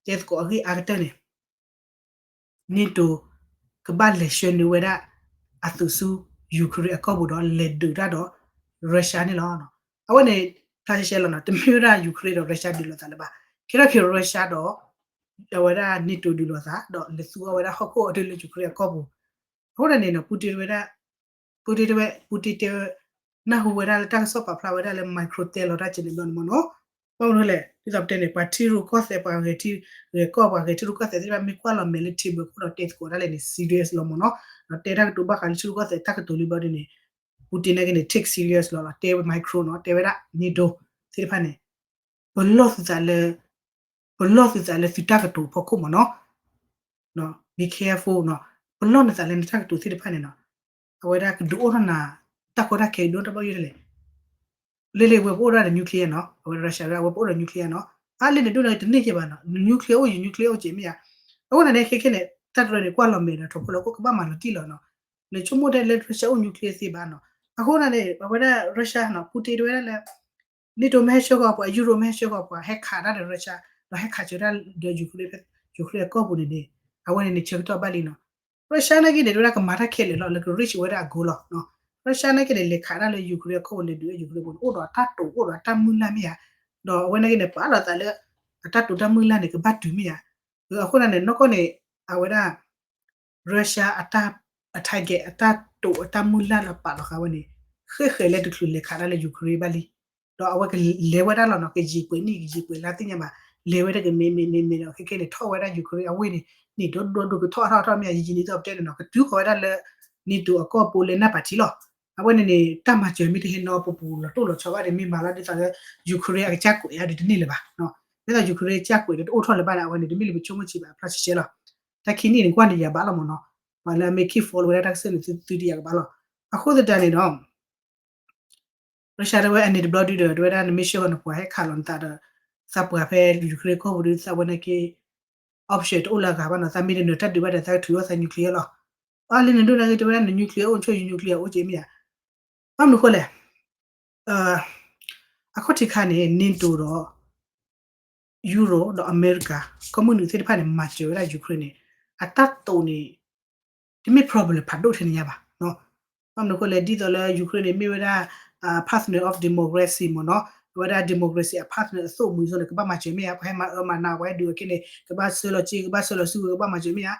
တဲသကိးအဂ့ၢ်အါကတၢၢ်န့ၣ် NATO ကဘၣ်လဲၤဆှၢနုာ်ဝဲဒၣ် အသုးဆူ Ukraine အကီၢ်ပူၤဒီးလဲၤဒုးတၢ်ဒီး Russia န့ၣ်လီၤ. အဝဲန့ၣ် ဖျါရှဲရှဲလီၤနီၤ တမ့ၢ်ဝဲဒၣ် Ukraine ဒီး Russia ဒုးလိာ်သးလၢၤဘၣ်. ခဲထီၣ်က့ၤ Russia ဒီး အဝဲဒၣ် NATO ဒုးလိာ်သး ဒီးလဲၤသူအီၤဝဲဒၣ်ဟီၣ်ခိၣ်အဒုးလၢ Ukraine အကီၢ်ပူၤ. အဃိန့ၣ်န့ၣ်နီၤ Putin တဲဝဲဒၣ် Putin တဲဝဲ Putin တဲဝဲ နၢ်ဟူဝဲဒၣ်လၢတၢ်ကစီၣ်ပာ်ဖျါဝဲဒၣ်လၢ Macron တဲလီၤတၢ်ကဲန့ၣ်ဘျီန့ၣ်မ့ၢ်နီၤ ဘၣ်မနုၤလဲၣ် ဒ်သိးပတဲန့ၣ် ပှၤထံရူၢ်ကီၢ်သဲး ပှၤဂဲၤထံ ဂဲၤကီၢ် ပှၤဂဲၤထံရူၢ်ကီၢ်သဲးသ့ၣ်တဖၣ် မ့ၢ်ကွၢ်လီၤမဲာ်လၢ table ခိၣ်ဒီးတဲသကိးဒၣ်လဲာ်န့ၣ် serious လီၤမ့ၢ်နီၤ. ဒီးတဲတၢ်ကတိၤဘၣ်ဃးလၢထံရူၢ်ကီၢ်သဲးတၢ်ကတိၤလံဘျီဒ်န့ၣ် Putin နာ်က့န့ၣ် take serious လီၤလီၤ. တဲဝဲ Macron နီၤ တဲဝဲဒၣ် NATO သ့ၣ်တဖၣ်န့ၣ် ပလီၢ်သုသးလၢ ပလီၢ်သုသးလၢသုတၢ်ကတိၤဖီခိၣ်မ့ၢ်နီၤ be careful နီၤ ပလီၢ်နသးလၢနတၢ်ကတိၤသ့ၣ်တဖၣ်န့ၣ်နီၤ အဝဲဒၣ်ကဒုးအိၣ်ထီၣ်နၤ တၢ်ကီတၢ်ခဲကဒုးအိၣ်ထီၣ်ဘၣ်ယိၣ်ဒ်လဲၣ် လ့လ့ဝဲပအိၣ်ဒၣ်ဒီး nuclear နီၤ အဝဲ Russia ဝဲပအိၣ်ဒီး nuclear နီၤ အါလ့န့ၣ်ဒိၣ်န့ၣ်တန့ၢ်က့ဘၣ်နီၤ nuclear အိၣ်ယံၤ nuclear အိၣ်က့မ့ၢ်ဧါ အဃိန့ၣ်န့ၣ် ခဲခဲန့ၣ် တၢ်တရၢန့ၣ် ကွၢ်လီၤမဲာ်ဒီး ထီၣ်ဖိလီၤခိၣ်ကဘၣ်မၤလီၤတံၢ်လီၤနီၤ နဆိကမိၣ်ထဲလၢ Russia အိၣ် nuclear သ့ဘၣ်နီၤ အဃိန့ၣ်န့ၣ် အဝဲဒၣ် Russia နီၤ Putin တဲဝဲဒၣ်လၢ NATO မ့ၢ်ဟဲဆှၢဃီၤပှၤ Euro မ့ၢ်ဟဲဆှၢဃီၤပှၤ ဟဲခးတၢ်ဒီး Russia ဒီးဟဲခးစၢၤတၢ်ဒီး Ukraine ဖဲ Ukraine အကီၢ်ပူၤန့ၣ်န့ၣ် အဝဲန့ၣ်န့ၣ် ဆၢကတီၢ်ဘၣ်လံနီၤ Russia နာ်က့န့ၣ် တဲဝဲဒၣ်ကမၤတၢ်ခဲလၢာ်လီၤ လၢက reach ဝဲဒၣ်အ goal လီၤနီၤ Russia နာ်က့န့ၣ် လဲၤခးဒၣ်လၢ Ukraine အကီၢ်ပူၤ လဲၤဒုးဝဲ Ukraine ပူၤန့ၣ် အိၣ်ဒီးအတၢ်တိာ် အိၣ်ဒီးအတၢ်မုၢ်လၢ်မ့ၢ်ဧါ, ဒီးအဝဲနာ်က့န့ၣ် ပာ်လီၤသးလၢ အတၢ်တိာ်တၢ်မုၢ်လၢ်န့ၣ် ကဘၣ်တုၤမ့ၢ်ဧါ. အဃိသတးန့ၣ် နီၢ်ကီၢ်န့ၣ် အဝဲဒၣ် Russia အတၢ် အ target အတၢ်တိာ်အတၢ်မုၢ်လၢ်လၢပာ်လီၤဃာ်ဝဲန့ၣ် ဃဲးဃဲးလၢတချုးလဲၤခးဒၣ်လၢ Ukraine ဘၣ်လံ. ဒီးအဝဲကလဲၤဝဲဒၣ်လီၤနီၤ, ကယံာ်ပှဲၤနံၣ် ကယံာ်ပှဲၤလါသ့ၣ်ညါဘၣ်, လဲၤဝဲဒၣ်ကမ့ၢ်မ့ၢ်မ့ၢ်မ့ၢ်ဒီး ခဲခဲန့ၣ် ထီၣ်ဝဲဒၣ် Ukraine အဝ့ၢ်န့ၣ် န့ၣ်ဒိၣ်ဒိၣ်ဒိၣ်ကထီၣ်ထီၣ်ထီၣ်မ့ၢ်ဧါ, ယံာ်ယံာ်န့ၣ်သိးပတဲန့ၣ်နီၤ, ကတုၤဃီၤဝဲဒၣ်လၢ NATO အကီၢ်ပူၤလၢနၢ်ပၢၢ်ထံလီၤ. အဝဲန့ၣ်န့ၣ် တၢ်မၤစၢၤမ့ၢ်တဟဲနီၤပူၤပူၤ လီၤတိၢ်လီၤဆီဘၣ်ဒီး မ့ၢ်မၤလီၤဒ်သိးလၢ Ukraine အကစၢ်ကွဲးအါဒီးတန့ၢ်လၢၤဘၣ်. ဒ်သိး Ukraine ကစၢ်ကွဲးဒီးတအိၣ်ထီၣ်လၢၤဘၣ်န့ၣ် အဝဲန့ၣ် တမ့ၢ်လၢပဆိကမိၣ်ဆံးဘၣ် အဖျါဆဲးဆဲးလီၤ. တၢ်ခံနံၣ်န့ၣ် ကွၢ်န့ၣ်ယၤဘၣ်လီၤမ့ၢ်နီၤ, ပှၤလၢအမ့ၢ် keep follow ဝဲဒၣ်တၢ်ကစီၣ်န့ၣ် သုသုတယၤကဘၣ်လီၤ. အဃိသတးန့ၣ်ဒီး Russia တဲဝဲအန့ၣ်တဘျီဒုဒီး တဲဝဲဒၣ် နမ့ၢ်ဆှၢဃီၤ နပှၤဟဲခးလီၤနသးဒီး သးပှၢ်ဖဲ Ukraine ကီၢ်ပူၤဒီး သးဝဲနာ်က့ option တအိၣ်လၢအဂၤဘၣ်နီၤ, သးမ့ၢ်တနၢၤတၢ်ဒုးဘၣ်ဒီး သးကထုးထီၣ်သး nuclear လီၤ. အါလၢနဒိၣ်နာ်က့ တဲဝဲဒၣ်န nuclear အိၣ် နဆိ ယ nuclear အိၣ်က့မ့ၢ်ဧါ. ဘၣ်မနုၤဃိလဲၣ်, အခီၣ်ထံးခါန့ၣ် NATO ဒီး Europe ဒီးအမဲရကၤ ကီၢ်မုၢ်နုာ်သ့ၣ်တဖၣ်န့ၣ် မၤစၢၤဝဲဒၣ် Ukraine န့ၣ် အတၢ်တိာ်န့ၣ် တမ့ၢ် problem ဖးဒိၣ်ထဲန့ၣ်ညါဘၣ်. ဘၣ်မနုၤဃိလဲၣ် ဒ်သိးလၢ Ukraine န့ၣ် မ့ၢ်ဝဲဒၣ် partner of democracy မ့ၢ်နီၤ, အဝဲဒၣ် democracy အ partner အသိၣ်မှံၤအသိးန့ၣ် ကဘၣ်မၤစၢၤမ့ၢ်ဧါ, ပှၤဟဲမၤအၢမၤနး ပှၤဟဲဒုးအီၤခဲန့ၣ် ကဘၣ်ဆှၢလီၤစ့ ကဘၣ်ဆှၢလီၤစုကဝဲၤ ကဘၣ်မၤစၢၤမ့ၢ်ဧါ.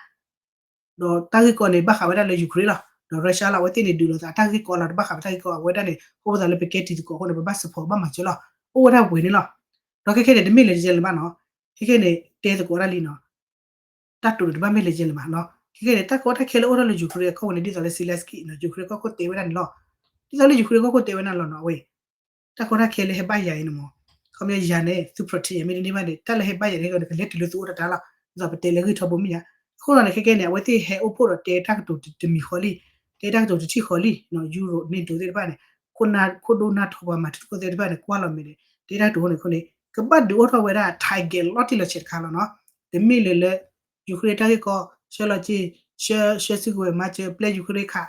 ဒီးတၢ်ဂ့ၢ်ကီန့ၣ် ဘၣ်ဃးဝဲဒၣ်လၢ Ukraine လီၤ. ဒီး Russia လီၤ အဝဲသ့ၣ်န့ၣ် ဒုးလိာ်သးတၢ်ဂ့ၢ်ကီလီၤ, တဘၣ်ဃးဝဲတၢ်ဂ့ၢ်ကီ, အဝဲဒၣ်န့ၣ် အိၣ်ဝဲသးလၢပကဲတံၤသကိးအဃိန့ၣ် ပဘၣ် support ဘၣ်မၤစၢၤလီၤ. အိၣ်ဝဲဒၣ်ဝဲန့ၣ်လီၤ. ဒီးခဲခဲန့ၣ် တမ့ၢ်လၢယဲလၢၤဘၣ်နီၤ, ခဲခဲန့ၣ် တဲသကိးဒၣ်လံနီၤ, တၢ်တိာ်န့ၣ် တဘၣ်မ့ၢ်လၢယဲလၢၤဘၣ်နီၤ. ခဲခဲန့ၣ် တၢ်ကီတၢ်ခဲလၢအိၣ်ထီၣ်လၢ Ukraine အကီၢ်ပူၤန့ၣ် ဒ်သိးလၢ Zelenskyy နီၤ, Ukraine ကီၢ်ခိၣ်တဲဝဲဒၣ်န့ၣ်လီၤ. ဒ်သိးလၢ Ukraine ကီၢ်ခိၣ်တဲဝဲဒၣ်လီၤနီၤ, အဝဲ တၢ်ကီတၢ်ခဲလၢဟဲဘၣ်ယၤအံၤန့ၣ်မ့ၢ် ခီပညီယၤန့ၣ် သု protect ယၤမ့ၢ်တန့ၢ်ဘၣ်န့ၣ် တၢ်လၢဟဲဘၣ်ယၤန့ၣ် ကလဲၤတုၤလၢသုအိၣ်တၢ်တၢ်လီၤ. ဒ်သိးပတဲလၢဂံၢ်ထီဘိမ့ၢ်ယၤ. အဃိဒီးန့ၣ် ခဲခဲန့ၣ် အဝဲသ့ၣ်ဟဲအိၣ်ဖှိၣ်ဒီးတဲတၢ်ကတိၤတမံၤဃီလံ, တဲတၢ်ကတိၤတထံၣ်ဃီလံ, Europe NATO သ့ၣ်တဖၣ်န့ၣ် ခိၣ်ဒိၣ်နၢ်ထီပှၤမၤထံခိၣ်သ့ၣ်တဖၣ်န့ၣ် ကွၢ်လီၤမဲာ်န့ၣ် တဲတၢ်ကတိၤန့ၣ်အဃိန့ၣ် ကဘၣ်ဒုးအိၣ်ထီၣ်ဝဲဒၣ် target လီၤတံၢ်လီၤဆဲးတခါလီၤနီၤ. တမ့ၢ်လၢၤလၢ Ukraine တၢ်ဂ့ၢ်ကီ ဆှၢလီၤစ့, ဆှၢစုကဝဲၤမၤစၢၤ ပျဲ Ukraine ခး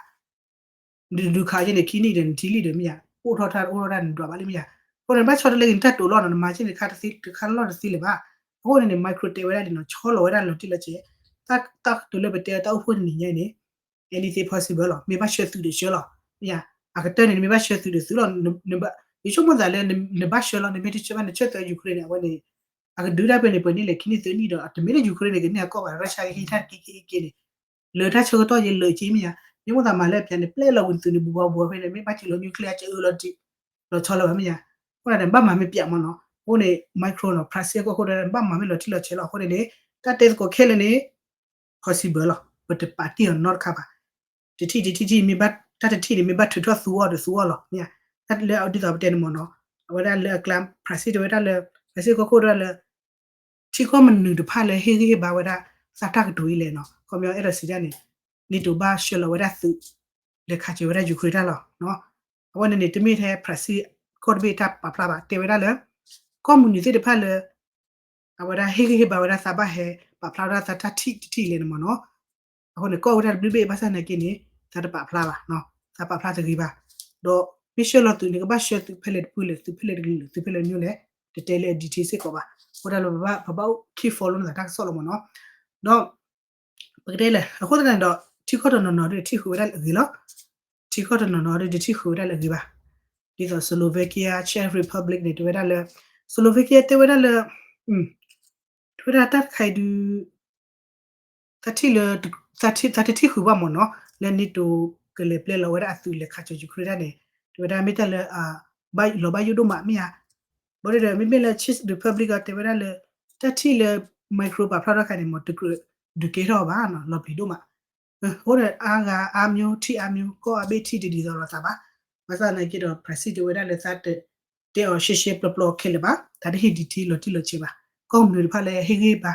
နဒုးခးက့န့ၣ် ခံနံၣ်ဒီးနထံၣ်လံဒီးမ့ၢ်ယၤ, အိၣ်ထီၣ်တၢ်အိၣ်ထီၣ်တၢ်နဒွးဘၣ်လံမ့ၢ်ယၤ. အဃိန့ၣ် ဘၣ်ဆီတလဲက့ၤနတၢ်တိာ်လီၤနီၤ, နမၤက့န့ၣ် တခါတခါလီၢ်တသ့လၢၤဘၣ်. အဃိန့ၣ်န့ၣ် Macron တဲဝဲဒၣ်လံနီၤ, ဆီလီၤဝဲဒၣ်လီၤတံၢ်လီၤဆဲး, တၢ်ကတိၤလၢပတဲတၢ်အိၣ်ဖှိၣ်တနံၤညါအံၤန့ၣ် anything possible လီၤ, မ့ၢ်ဘၣ်ဆှၢသုးဒီးဆှၢလီၤ, မ့ၢ်ယၤ, အကတၢၢ်န့ၣ် နမ့ၢ်ဘၣ်ဆှၢသုးဒီးသုးလီၤ, ယဆိကမိၣ်သးလၢ နဘၣ်ဆှၢလီၤ, နမ့ၢ်တဆှၢဘၣ် နဆှၢသုး Ukraine န့ၣ် အဝဲန့ၣ် အကဒုးတၢ်ဖဲန့ၣ် ပှဲၤနံၣ်လဲၣ် ခံနံၣ်သၢနံၣ်ဒီး တမ့ၢ်လၢ Ukraine န့ၣ် ကန့ၢ်အကီၢ်ဘၣ်, Russia ကဟံးထီၣ်က့ၤက့ၤက့ၤန့ၣ် လၢတၢ်ဆၢကတီၢ်ယဲလၢာ်က့မ့ၢ်ယၤ, ယမိၣ်သးမၤလၢအပျးန့ၣ် ပျဲလီၤဝံၤသုးန့ၣ် ဘူးဘီဘူးဘီဖဲန့ၣ် မ့ၢ်ဘၣ်စံးလီၤ nuclear အစၢအၢလီၤတံၢ် လီၤဆီလီၤဘၣ်မ့ၢ်ယၤ, အဃိန့ၣ် ဘၣ်မၤမ့ၢ်ပျးမ့ၢ်နီၤ, အဃိန့ၣ် Macron နီၤ France ကီၢ်ခိၣ်ဒီး ဘၣ်မၤမ့ၢ်လီၤတံၢ်လီၤဆဲးလီၤ, အဃိန့ၣ်န့ၣ် တၢ်တဲသကိးခဲလၢာ်န့ၣ် possible လီၤ, ပတပာ်တ့ၢ်အီၤနီတခါဘၣ်, တထံၣ်တထံၣ်ထံၣ်မ့ၢ်ဘၣ် တၢ်တထံၣ်န့ၣ် မ့ၢ်ဘၣ်ထုးထီၣ်သူအီၤဒီးသူအီၤလီၤ, မ့ၢ်ယၤ, တၢ်လၢဒ်သိးပတဲန့ၣ်မ့ၢ်နီၤ, အဝဲဒၣ်လၢအကျါ France တဲဝဲဒၣ်လၢ France ကီၢ်ခိၣ်တဲဝဲဒၣ်လၢ ထံကီၢ်မနုၤတဖၣ်လၢဟ့ၣ်ဂံၢ်ဟ့ၣ်ဘါဝဲဒၣ် သးတၢ်ကတိၤအံၤလဲၣ်နီၤ, ခီပညီအဲၣ်ဒိးစံးဒ်န့ၣ် NATO ဘၣ်ဆှၢလီၤဝဲဒၣ်သုး လဲၤခးစၢၤဝဲဒၣ် Ukraine တၢ်လီၤ. အဝဲန့ၣ်န့ၣ် တမ့ၢ်ထဲ France ကီၢ်တဘ့ၣ်တၢ်ပာ်ဖျါဘၣ်, တဲဝဲဒၣ်လၢ ကီၢ်မနုၤသ့ၣ်တဖၣ်လၢ အဝဲဒၣ်ဟ့ၣ်ဂံၢ်ဟ့ၣ်ဘါဝဲဒၣ်သးဘၣ်ဟဲ ပာ်ဖျါဝဲဒၣ်သးတၢ်ထံၣ်တထံၣ်လဲၣ်န့ၣ်မ့ၢ်နီၤ. အဃိန့ၣ် ကီၢ်ဝဲဒၣ်တဘျုးဘ့ၣ်ဘၣ်ဆၣ်သနာ်က့န့ၣ် သးတပာ်ဖျါဘၣ်, သးပာ်ဖျါတဂ့ၤဘၣ်. ဒီးမ့ၢ်ဆှၢလီၤသုးန့ၣ် ကဘၣ်ဆှၢသုးဖဲလဲၣ်တဖုလဲၣ် သုးဖဲလဲၣ်တကလုာ်လဲၣ် သုးဖဲလဲၣ်တမျိုးလဲၣ် တတဲလၢ detail စ့ၢ်ကီးဘၣ်. အဃိဒၣ်လၢပဘၣ် ပဘၣ် keep follow န့ၢ်သးတၢ်ကစီၣ်လီၤမ့ၢ်နီၤ. ဒီး ပကတဲလဲၣ် အဃိသတးန့ၣ်ဒီး ထံကီၢ်တနီၤနီၤဒ်ထံၣ်ဃုာ်ဝဲဒၣ်လၢအဂ့ၤလီၤ. ထံကီၢ်တနီၤနီၤဒ်တထံၣ်ဃုာ်ဝဲဒၣ်လၢအဂ့ၤဘၣ်. ဒ်သိး Slovakia Czech Republic န့ၣ် တဲဝဲဒၣ်လၢ Slovakia တဲဝဲဒၣ်လၢ တဲဝဲဒၣ်တၢ်တခါအံၤဒုး သးထံၣ်လၢ သးထံၣ် သးတထံၣ်ဃုာ်ဘၣ်မ့ၢ်နီၤ လၢ NATO ကလဲၤပျဲလီၤဝဲဒၣ်အသုးလဲၤခးစၢၤ Ukraine ဒၣ်န့ၣ် တဲဝဲဒၣ်မ့ၢ်တၢ်လၢ ဘၣ်လီၤဘၣ်ယိၣ်ဒိၣ်မးမ့ၢ်ဧါ. ဘၣ်ဒီးမ့မ့ၢ်လၢ Czech Republic အတဲဝဲဒၣ်လၢ တၢ်ထံၣ်လၢ Macron ပာ်ဖျါထီၣ်ခါန့ၣ် မ့ၢ်တကြၢးဒုးကဲထီၣ်ဘၣ်နီၤ လီၤပျံၤဒိၣ်မး. အဃိန့ၣ် အါဂၤအါမျိုး ထံၣ်အါမျိုး ကီၢ်အဘ့ၣ်ထံၣ်တဒ်သိးလိာ်သးဘၣ်. ဘၣ်ဆၣ်သနာ်က့ဒီး Brexit တဲဝဲဒၣ်လၢသးတတဲအီၤရှဲရှဲပျီပျီခဲလၢာ်ဘၣ်. သးတဟ့ၣ် detail လီၤတံၢ်လီၤဆဲးဘၣ်. ကီၢ်မနုၤတဖၣ်လၢဟ့ၣ်ဂံၢ်ဘါ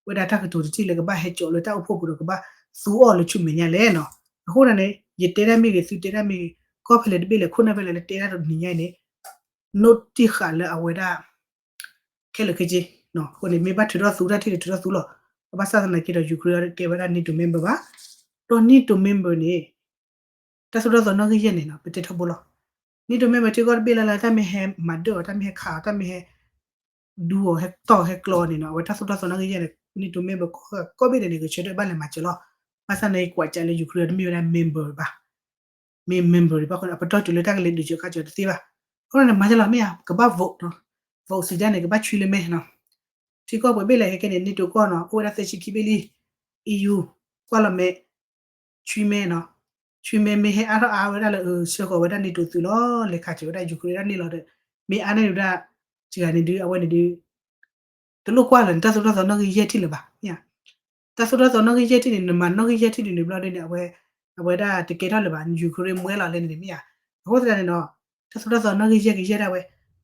ဝဲဒၣ်တၢ်ကတိၤတထံၣ်လၢကဘၣ်ဟဲကၠီးလၢတၢ်အိၣ်ဖှိၣ်ပူၤဒီးကဘၣ်သူအီၤလၢဆူမဲာ်ညါလဲၣ်နီၤ. အဃိန့ၣ်န့ၣ် ယတဲတၢ်မ့ၢ်ဂ့ၤ သုတဲတၢ်မ့ၢ်ဂ့ၤ ကီၢ်ဖဲလဲၣ်တဘ့ၣ်လဲၣ် ခိၣ်နၢ်ဖဲလဲၣ်လၢတဲတၢ်တနံၤညါအံၤန့ၣ် နိၣ်တံၢ်ဃာ်လၢအဝဲဒၣ် ခဲလၢာ်ခဲဆ့ အဃိန့ၣ် မ့ၢ်ဘၣ်ထုးထီၣ်သူတၢ်ထံၣ်န့ၣ် ထုးထီၣ်သူလီၤ. ဘၣ်ဆၣ်သနာ်က့ဒီး Ukraine တဲဝဲဒၣ် NATO member ဘၣ်. ဒီး NATO member န့ၣ် တၢ်သိၣ်တၢ်သီနီၣ်ဂံၢ်ယဲၢ်န့ၣ်နီၤ ပတဲထီဘိလီၤ. NATO member ထံကီၢ်တဘ့ၣ်လၢ်လၢ် တၢ်မ့ၢ်ဟဲမၤဒၢၣ်အီၤ တၢ်မ့ၢ်ဟဲခးအီၤ တၢ်မ့ၢ်ဟဲ ဒူအီၤ ဟဲတီၢ်ဟဲကျီန့ၣ်နီၤ အဝဲတၢ်သိၣ်တၢ်သီနီၣ်ဂံၢ်ယဲၢ်န့ၣ် NATO member ကီၢ်ဘ့ၣ်န့ၣ်န့ၣ် ကဆၢထၢၣ်ဘၣ်လဲၤမၤစၢၤလီၤ. ဘၣ်ဆၣ်န့ၣ် ကွၢ်ကးလၢ Ukraine တမ့ၢ်ဝဲဒၣ် member ဘၣ်. မ့ၢ် member ဒံးဘၣ်အဃိန့ၣ် အပတီၢ်တုၤလၢတၢ်ကလဲၤဒုးစၢၤခါစၢၤတသ့ဘၣ်. အဃိန့ၣ် မၤတလီၤမ့ၢ်ဧါ ကဘၣ် vote နီၤ, vote စံးတၢ်န့ၣ် ကဘၣ်ဆွံလၢမဲနီၤ. ထံကီၢ်ပှဲၤဘ့ၣ်လဲၣ်ခဲကဲန့ၣ် NATO ကီၢ်နီၤ အိၣ်ဝဲဒၣ်သၢဆံခံဘ့ၣ်လံ. EU ကွၢ်လီၤမဲ ဆွံမဲနီၤ, ဆွံမဲမ့ၢ်ဟဲအါထီၣ်အါဝဲဒၣ်လၢ ဆှၢဃီၤဝဲဒၣ် NATO သုးလီၤ လဲၤခးစၢၤဝဲဒၣ် Ukraine ဒၣ်န့ၣ်လီၤဒီး မ့ၢ်အါန့ၢ်ဝဲဒၣ် စှၤန့ၣ်ဒုး အဝဲန့ၣ်ဒုး တလိၣ်ကွၢ်လၢၤန့ၣ် တၢ်သိၣ်တၢ်သီနီၣ်ဂံၢ်ယဲၢ်ထံၣ်လၢၤဘၣ်. တၢ်သိၣ်တၢ်သီနီၣ်ဂံၢ်ယဲၢ်ထံၣ်န့ၣ် နမၤနီၣ်ဂံၢ်ယဲၢ်ထံၣ်ဒုးန့ၣ်ဘျီဒုန့ၣ် အဝဲ အဝဲဒၣ်တကဲထီၣ်လၢၤဘၣ် Ukraine မွဲလီၤလဲၣ်န့ၣ်မ့ၢ်ဧါ. အဃိသတးန့ၣ်ဒီး တၢ်သိၣ်တၢ်သီနီၣ်ဂံၢ်ယဲၢ်ကယဲၢ်ဒၣ်ဝဲ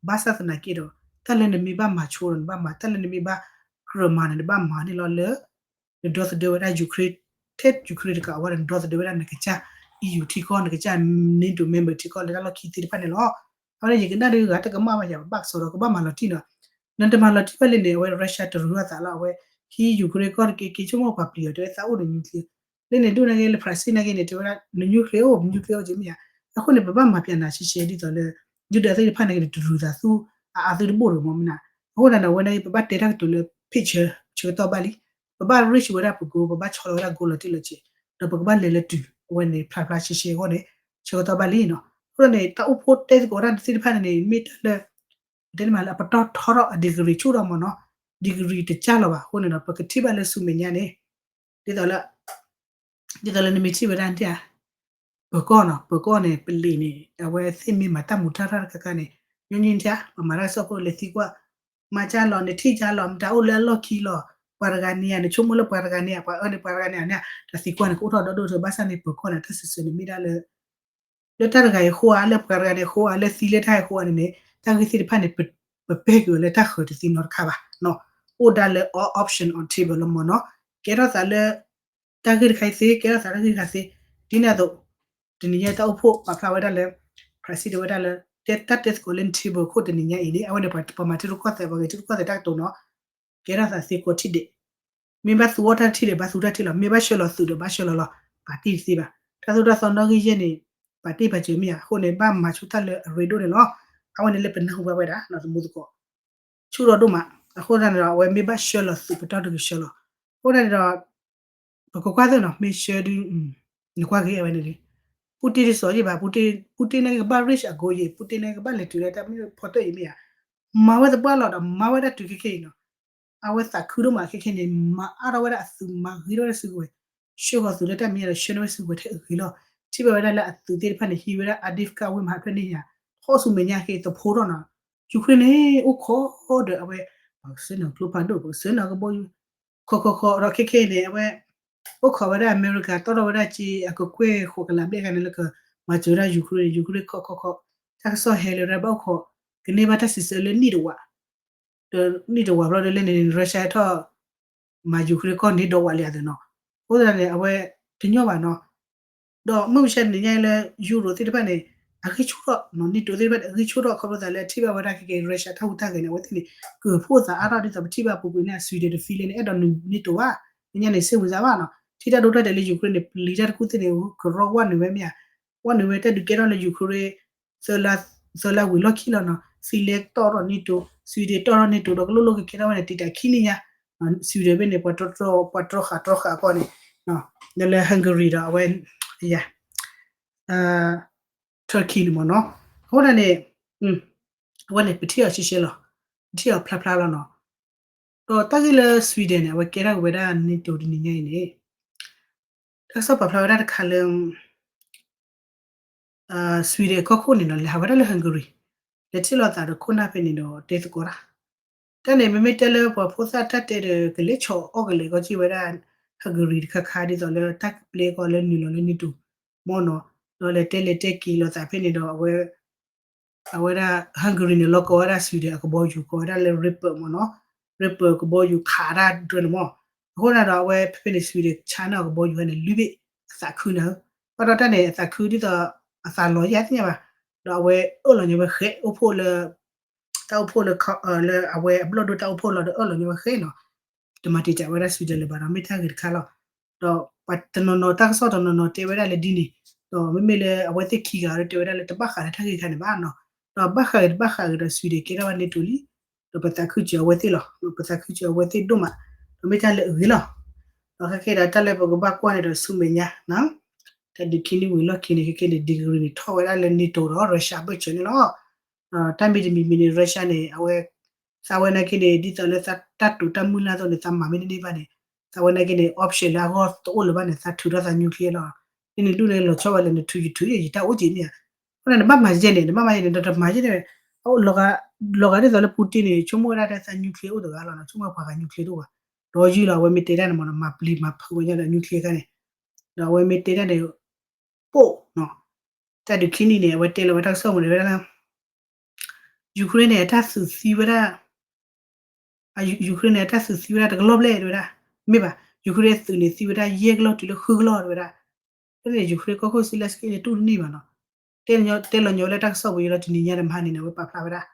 ဘၣ်ဆၣ်သနာ်က့ဒီး တၢ်လၢနမ့ၢ်ဘၣ်မၤဆိဒီးနဘၣ်မၤ တၢ်လၢနမ့ၢ်ဘၣ်ကြၢးမၤန့ၣ် နဘၣ်မၤန့ၣ်လီၤလၢ နဒီသဒၢဝဲဒၣ် Ukraine ထဲ Ukraine တကးအဝဲဒီး နဒီသဒၢဝဲဒၣ်နကစၢ် EU ထံကီၢ် နကစၢ် NATO member ထံကီၢ်လၢတၢ်လီၢ်ခံသ့ၣ်တဖၣ်န့ၣ်လီၤ. အဝဲန့ၣ် ယကနၣ်ဒုးဂၤတကမၣ်ဘၣ်ယၤ ဘၣ်ကစီဒီးကဘၣ်မၤလီၤတံၢ်နီၤ. နတမၤလီၤတံၢ်ဘၣ်လၢန့ၣ် အဝဲ Russia တရူးအသးလီၤ အဝဲ ဟံး Ukraine ကီၢ်တက့ၢ် က့ၤဆိကမိၣ်ပှၤပျံၤအီၤ တဲဝဲသးအိၣ်ဒီး nuclear လၢန့ၣ်ဒိၣ်နာ်က့လၢ France နာ်က့န့ၣ် တဲဝဲဒၣ် န nuclear အိၣ် nuclear အိၣ်က့မ့ၢ်ဧါ. အဃိန့ၣ် ပဘၣ်မၤပျဲနၤရှဲရှဲဒ်သိးလၢ ဒုၣ်ဒါသ့ၣ်တဖၣ်နာ်က့န့ၣ် တရူးသးသူ အအါသုတဘိၣ်ဒီးမ့ၢ်မနၤ. အဃိသတးန့ၣ် အဝဲနာ်က့ ပဘၣ်တဲတၢ်ကတိၤလၢ picture ဆၢကတီၢ်ဘၣ်လံ. ပဘၣ် reach ဝဲဒၣ်ပ goal ပဘၣ်ဆီလီၤဝဲဒၣ် goal လီၤတံၢ်လီၤဆဲး ဒီးပကဘၣ်လဲၤလၢတုၤ အဝဲန့ၣ် ဖျါဖျါရှဲရှဲအဂီၢ်န့ၣ် ဆၢကတီၢ်ဘၣ်လံနီၤ. အဃိန့ၣ် တၢ်အိၣ်ဖှိၣ်တဲသကိးတၢ်သ့ၣ်တဖၣ်န့ၣ် မ့ၢ်တၢ်လၢ တဲန့ၣ်မးလၢအပတီၢ်ထီထီၣ်အ degree ဆူၣ်ထီၣ်မ့ၢ်နီၤ degree တကၢ်လီၤဘၣ်. အဃိန့ၣ်ဒီး ပကထံၣ်ဘၣ်လၢဆူမဲာ်ညါန့ၣ် ဒ်သိးလၢ ဒ်သိးလၢနမ့ၢ်ထံၣ်ဝဲဒၣ်န့ၣ် ပၢၤကီၢ်နီၤ ပၢၤကီၢ်န့ၣ် ပလံၤန့ၣ် အဝဲသ့ၣ်မ့ၢ်မၤတၢ်မူးတၢ်ရၢ်တခါခါန့ၣ် ညီနုၢ်ထံၣ် ပမၤတၢ်ကစီၣ်ဖိလဲၤသံကွၢ် မၤကၢ်လီၤ နထံၣ်ကၢ်လီၤ မတၤအိၣ်လၢအလီၢ်ခံလီၤ ပှၤတဂၤန့ၣ်ဧါ နဆိကမိၣ်လၢပှၤတဂၤန့ၣ်ဧါ ပှၤအၢန့ၣ် ပှၤတဂၤန့ၣ်ဧါန့ၣ် တၢ်သံကွၢ်န့ၣ် ကအိၣ်ထီၣ်ဒီဒိၣ်ထဲ ဘၣ်ဆၣ်န့ၣ် ပၢၤကီၢ်န့ၣ် တၢ်စံးဆၢန့ၣ်မ့ၢ်ဒၣ်လၢ လၢတၢ်တဂၤအံၤအဃိဧါ လၢပှၤတဂၤန့ၣ်အဃိဧါ လၢသံလၢတၢ်အံၤအဃိဧါန့ၣ်န့ၣ် တၢ်ဂ့ၢ်သ့ၣ်တဖၣ်န့ၣ် ပပဲာ်က့ၤဝဲလၢတၢ်ဃၢၤတသ့နီတခါဘၣ်နီၤ. အိၣ်ဒၣ်လၢ all option on table လီၤမ့ၢ်နီၤ. ကဲထီၣ်သးလၢ တၢ်ဂ့ၢ်တခါအံၤသ့ ကဲထီၣ်သးတၢ်ဂ့ၢ်တခါသ့ ဒ်န့ၣ်အသိး တနံၤညါတၢ်အိၣ်ဖှိၣ်ပာ်ဖျါဝဲဒၣ်လၢ Brexit တဲဝဲဒၣ်လၢ တၢ်တဲသကိးလၢ table ခိၣ်တနံၤညါအံၤန့ၣ် အဝဲန့ၣ်ပှၤမၤထံရူၢ်ကီၢ်သဲး ပှၤဂဲၤထံရူၢ်ကီၢ်သဲးတၢ်ကတိၤနီၤ ကဲထီၣ်သးသ့ကိးထံၣ်ဒဲး မ့ၢ်ဘၣ်သူအီၣ်တၢ်ထံၣ်ဒီး ဘၣ်သူတၢ်ထံၣ်လီၤ, မ့ၢ်ဘၣ်ဆှၢလီၤသုးဒီး ဘၣ်ဆှၢလီၤလီၤ, ပာ်တ့ၢ်တသ့ဘၣ်. တၢ်သိၣ်တၢ်သီနီၣ်ဂံၢ်ယဲၢ်န့ၣ် ပာ်တ့ၢ်ပာ်စၢၤမ့ၢ်ဧါ, အဃိန့ၣ် ဘၣ်မၤဆူၣ်တၢ်လၢအရ့ဒိၣ်န့ၣ်လီၤ. အဝဲန့ၣ်လၢပနၢ်ဟူဘၣ်ဝဲဒၣ် သမူသကိး ဆူၣ်ထီၣ်ဒိၣ်မး, အဃိသတးန့ၣ်ဒီး အဝဲမ့ၢ်ဘၣ်ဆှၢလီၤသုးပတီၢ်တဂ့ၤဆှၢလီၤ. အဃိသတးန့ၣ်ဒီး ပကကွၢ်သ့ၣ်နီၤ မ့ၢ်ဆှၢဒုး နကွၢ်ဂ့ၤအဝဲန့ၣ်လံ. ပူၣ်တ့ၢ်တစီၤယံၣ်ဘၣ်, ပူၣ်တ့ၢ်န့ၣ်ကဘၣ် reach a goal ယံၤ, ပူၣ်တ့ၢ်န့ၣ်ကဘၣ်လဲၤတုၤလၢတၢ်မ့ၢ်ဖီတၢၣ်အံၤမ့ၢ်ဧါ, မၤဝဲသပှၢ်လီၤဒီး မၤဝဲဒၣ်တုၤခဲခဲအံၤနီၤ. အဝဲသးခုဒိၣ်မးခဲခဲန့ၣ် မၤအါထီၣ်ဝဲဒၣ်အသုး မၤဂ့ၤထီၣ်ဝဲဒၣ်စုကဝဲၤ, ဆှၢဃီၤသုးလၢတၢ်မဲာ်ညါဒီး ဆှၢန့ၢ်ဝဲစုကဝဲၤထဲအဂ့ၤလီၤ. ထံၣ်ဘၣ်ဝဲဒၣ်လၢအသုးသ့ၣ်တဖၣ်န့ၣ် ဟံးဝဲဒၣ် Avdiivka ဝ့ၢ်မဟါဖျၢၣ်န့ၣ်ယါ, ထီၣ်ဆူမဲာ်ညါက့ၤသဖိထီၣ်နီၤ. Ukraine န့ၣ် အိၣ်ခိးဒီးအဝဲ ပကဆှၢန့ၢ်ကျိဖးဒိၣ်, ပကဆှၢန့ၢ်ကဘီယူၤ, ခီခီခီဒီးခဲခဲအံၤန့ၣ် အဝဲ အိၣ်ခိးဝဲဒၣ်အမဲရကၤ တီၢ်ထီၣ်ဝဲဒၣ်က့ အကကွဲၢ်ဃိးကလးဘျဲၣ်ဂၤန့ၣ်လၢက မၤစၢၤဝဲဒၣ် Ukraine, Ukraine ခီခီခီ, တၢ်ကစီၣ်ဟဲလၢဝဲဒၣ်ဘၣ်အိၣ်ခိး, ကန့ၢ်ဘၣ်တၢ်စံးဆၢလၢနံၣ်တဝာ် ဒီးနံၣ်တဝာ်ဘျီဒီးလဲၣ်န့ၣ် Russia ဟဲထီၣ် မၤ Ukraine ကီၢ်န့ၣ်ဒီးဝးလံအသိးနီၤ. အဃိသတးန့ၣ် အဝဲတညီဘၣ်နီၤ. ဒီးမုၢ်မဆါတနံၤညါလၢ Europe သ့ၣ်တဖၣ်န့ၣ် အဂံၢ်ဆူၣ်ထီၣ်, NATO သ့ၣ်တဖၣ်န့ၣ် အဂံၢ်ဆူၣ်ထီၣ်ခီဖျိသးလၢထံၣ်ဘၣ်ဝဲဒၣ်ခဲက့ၤ Russia တၢ်ဟူးတၢ်ဂဲၤန့ၣ် အဝဲသ့ၣ်န့ၣ် ကၢၢ်ဖှိၣ်သးအါထီၣ်ဒ်သိးပထံၣ်ဘၣ်ပူၤကွံာ်န့ၣ် Sweden တ Finland န့ၣ် အဲၣ်ဒိး NATO ဘၣ်, ညါန့ၣ် စ့ၢ်ဝံၤစၢ်ဘၣ်နီၤ. ထံၣ်တၢ်ဒိတၢ်တဲာ်လၢ Ukraine န့ၣ် ပျံၤတၢ်တကူၣ်သ့ၣ်န့ၣ် ကရီဝဲနုာ်ဝဲမ့ၢ်ဧါ, ဝဲနုာ်ဝဲတၢ်ဒုးကဲထီၣ်လၢ Ukraine သၢလါဝံၤလီၢ်ခံလီၤနီၤ, Finland တီၢ်ထီၣ် NATO, Sweden တီၢ်ထီၣ် NATO ဒီးကလိၣ်လိၣ်ကကဲထီၣ်ဝဲန့ၣ် တံာ်တာ်ခံနံၣ်ညါ, Sweden ဖဲန့ၣ် ပှၤတြီ ပှၤတြီဃာ်တြီဃာ်အကီၢ်န့ၣ်, ဒီးလၢ Hungary ဒီးအဝဲ Turkey န့ၣ်မ့ၢ်နီၤ. အဃိဒၣ်န့ၣ် အဝဲန့ၣ် ပထံၣ်အီၤရှဲရှဲလီၤ, ပထံၣ်အီၤဖျါဖျါလီၤနီၤ. ဒီးတၢ်ဂ့ၢ်လၢ Sweden န့ၣ် အဝဲကဲထီၣ်က့ၤဝဲဒၣ် NATO တနံၤညါအံၤန့ၣ် တၢ်ကစီၣ်ပာ်ဖျါဝဲဒၣ်တခါလၢ Sweden ကီၢ်ခိၣ်န့ၣ်ဒီး လဲၤဟးဝဲဒၣ်လၢ Hungary, လဲၤထံၣ်လိာ်သးဒီးခိၣ်နၢ်ဖဲန့ၣ်ဒီးတဲသကိးတၢ်, တၢ်န့ၣ် မ့မ့ၢ်တဲလၢပှၤဖိသၣ်တၢ်တဲဒီး ကလဲၤဆီၣ်အီၣ်ကလဲၤကီက့ၤဝဲဒၣ် Hungary တခါခါ ဒ်သိးလၢတၢ်ပျဲကီးလၢနုာ်လီၤလၢ NATO မ့ၢ်နီၤ, ဒီးလဲၤတဲလဲၤတဲက့ၤလိာ်သးဖဲန့ၣ်ဒီး အဝဲ အဝဲဒၣ် Hungary န့ၣ် လီၤကီဝဲဒၣ် Sweden အကဘီယူၤ ကိးဝဲဒၣ်လၢ Reaper မ့ၢ်နီၤ, Reaper ကဘီယူၤခးတၢ်ဒြဲန့ၣ်မ့ၢ်, အဃိသတးဒီး အဝဲဖဲဖဲန့ၣ် Sweden ဆါန့ၢ်အကဘီယူၤန့ၣ် လွံၢ်ဘ့ၣ်အသးခုန့ၣ်, ဘၣ်ဒီးတၢ်န့ၣ် အသးခုဒ်သိး အသးလီၤယဲၢ်သ့ၣ်ညါဘၣ်, ဒီးအဝဲအၢၣ်လီၤညီဝဲဃဲ အိၣ်ဖှိၣ်လၢ တၢ်အိၣ်ဖှိၣ်လၢ လၢအဝဲအဘျီၣ်ဒိၣ်တၢ်အိၣ်ဖှိၣ်လီၤဒီးအၢၣ်လီၤညီဝဲဃဲနီၤ, တမၤတံာ်တာ်ဝဲဒၣ် Sweden လၢၤဘၣ်ဒီး မ့ၢ်တၢ်ဂ့ၤတခါလီၤ. ဒီးပှၤတနီၤနီၤ တၢ်ကစီၣ်တနီၤနီၤတဲဝဲဒၣ်လၢဒ်န့ၣ်, ဒီးမ့မ့ၢ်လၢအဝဲသ့ၣ်ခံဂၤဒီးတဲဝဲဒၣ်လၢတဘၣ်ဃးလၢတၢ်ဂ့ၢ်ခါန့ၣ်ဘၣ်နီၤ, ဒီးဘၣ်ဃးဂ့ၤတဘၣ်ဃးဂ့ၤဒီး Sweden ကဲထီၣ်ဝဲ NATO လံ, ဒီးပသးခုစၢၤအဝဲသ့ၣ်လီၤ, ပသးခုစၢၤအဝဲသ့ၣ်ဒိၣ်မး, ဒီးမ့ၢ်တၢ်လၢအဂ့ၤလီၤ. ဒီးခဲကဲဒီးတၢ်လၢပကဘၣ်ကွၢ်န့ၣ်ဒီးဆူမဲာ်ညါနီၤ, တၢ်ဒုးခံနံၣ်ဝံၤလီၢ်ခံန့ၣ် ခဲကဲန့ၣ် degree န့ၣ် ထီၣ်ဝဲဒၣ်လၢ NATO ဒီး Russia ဘၢၣ်စၢၤန့ၣ်လီၤ. တၢ်မ့ၢ်တမံၤမံၤန့ၣ် Russia န့ၣ် အဝဲ သးဝဲနာ်က့န့ၣ် ဒ်သိးလၢသးတၢ်တိာ်တၢ်မုၢ်လၢ်အသိးန့ၣ် သးမၤမ့ၢ်တန့ၢ်ဘၣ်န့ၣ် သးဝဲနာ်က့န့ၣ် option လၢအဂီၢ်တအိၣ်လၢၤဘၣ်န့ၣ် သးထုးထီၣ်သး nuclear လီၤ. န့ၣ်န့ၣ်ဒူၣ်န့ၣ်လီၤဆီဝဲလၢနထုးယထုး ယတၢ်အိၣ်က့ၤမ့ၢ်ဧါ. အဃိန့ၣ် နဘၣ်မၤယဲန့ၣ် နဘၣ်မၤယဲန့ၣ် နတမၤယဲန့ၣ် လီၤဂာ်ဒ်သိးလၢ Putin န့ၣ် ဆိကမိၣ်ဝဲဒၣ်တၢ်သး nuclear အိၣ်တဂၤလီၤနီၤ ဆိကမိၣ်ပှၤဂၤ nuclear တအိၣ်ဘၣ် ဒီးယုၢ်လီၤ အဝဲမ့ၢ်တဲတၢ်န့ၣ်မ့ၢ်နီၤ မၤပျံၤမၤဖုးဝဲညါဒီး nuclear ခါန့ၣ် ဒီးအဝဲမ့ၢ်တဲတၢ်န့ၣ် ပိၢ်နီၤ တၢ်ဒုးခံနံၣ်န့ၣ် အဝဲတဲလီၤဝဲတၢ်ကစီၣ်ပူၤန့ၣ်ဝဲဒၣ်လၢ Ukraine န့ၣ် အတၢ်သုးသံဝဲဒၣ် Ukraine န့ၣ် အတၢ်သုးသံဝဲဒၣ်တကလီၢ်ဘျဲၣ်တဲဝဲဒၣ် မ့ၢ်ဘၣ် Ukraine သုးန့ၣ် သံဝဲဒၣ်ယဲၢ်ကလီၢ်တုၤလၢဃုကလီၢ်တဲဝဲဒၣ် ဖဲန့ၣ် Ukraine ကီၢ်ခိၣ် Zelenskyy န့ၣ် တူၢ်တန့ၢ်ဘၣ်နီၤ တဲလီၤညီဝဲလၢတၢ်ကစီၣ်ပူၤ ယလီၤတနံၤညါဒီးမဟါန့ၣ်န့ၣ် အဝဲပာ်ဖျါဝဲဒၣ်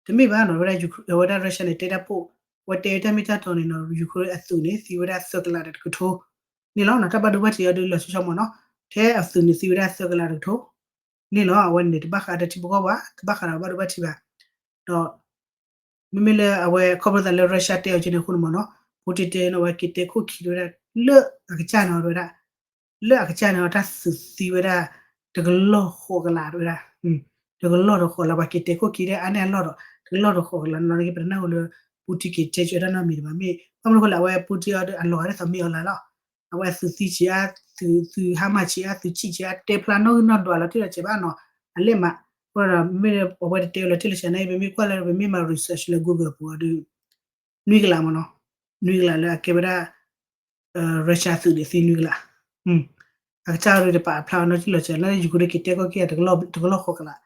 တမ့ၢ်ဘၣ်နီၤ ဝဲဒၣ် ဝဲဒၣ် Russia န့ၣ် တဲတၢ်ပိၢ် အဝဲတဲတၢ်မ့ၢ်တၢ်တီန့ၣ်နီၤ Ukraine အသုးန့ၣ် သံဝဲဒၣ်သၢကလးဒီးတကထိ န့ၣ်လီၤနီၤ တၢ်ဘၣ်ဒိဘၣ်ထံးအီၤဒုး လီၤဆီဆီမ့ၢ်နီၤ ထဲအသုးန့ၣ်သံဝဲဒၣ်သၢကလးတကထိ န့ၣ်လီၤ အဝဲန့ၣ် တဘၣ်ဃးဒီးထံဖိကီၢ်ဖိဘၣ် တဘၣ်ဃးဒီးဘၣ်ဒိဘၣ်ထံးဘၣ် ဒီး မ့မ့ၢ်လၢအဝဲခီဖျိသးလၢ Russia တဲအီၤက့န့ၣ်အဃိန့ၣ်မ့ၢ်နီၤ Putin တဲနီၤ အဝဲက့ၤတဲခိၣ်ခံတဲဝဲဒၣ် လၢအကစၢ်န့ၣ်တဲဝဲဒၣ် လၢအကစၢ်န့ၣ် တၢ်သုးသံဝဲဒၣ် တကလီၢ်ဃိးကလးတဲဝဲဒၣ် တကလီၢ်တဃိးလၢပှၤက့ၤတဲခိၣ်ခံဒီး အါန့ၢ်အလီၢ်ဒီး တကလီၢ်တဃိးကလးနီၤ ပတနၢ်ဟူလၢ Putin က့ၤတဲကၢတၢ်နီတမံၤတဘၣ် မ့ၢ်ဘၣ်မနုၤဃိလဲၣ် အဝဲ Putin အီၤဒီး အလီၤဂာ်ဒ်သိးမ့ၢ်အီၤလၢ်လီၤ အဝဲသုးသံဆံးအါ သုး သုးဟါမၢ်ဆံးအါ သုးဆံးဆံးအါ တဲဖျါနီၣ်ဂံၢ်နီၣ်ဒွးလီၤတံၢ်လီၤဆဲးဘၣ်နီၤ အလဲၢ်မး အဃိဒီး မ့ၢ်အဝဲတတဲလီၤတံၢ်လီၤဆဲးန့ၣ် ပမ့ၢ်ကွၢ်လၢပမ့ၢ်မၤ research လၢ Google ပူၤအီၤဒီး နွံကလးမ့ၢ်နီၤ နွံကလးလၢအကဲဝဲဒၣ် Russia သုးန့ၣ်သံနွံကလး အကစၢ်ဒုးတပာ်ဖျါအီၤနီၣ်ဂံၢ်လီၤဆဲး လၢ Ukraine က့ၤတဲခိၣ်ခံဂၤ တကလီၢ်ဃိးကလး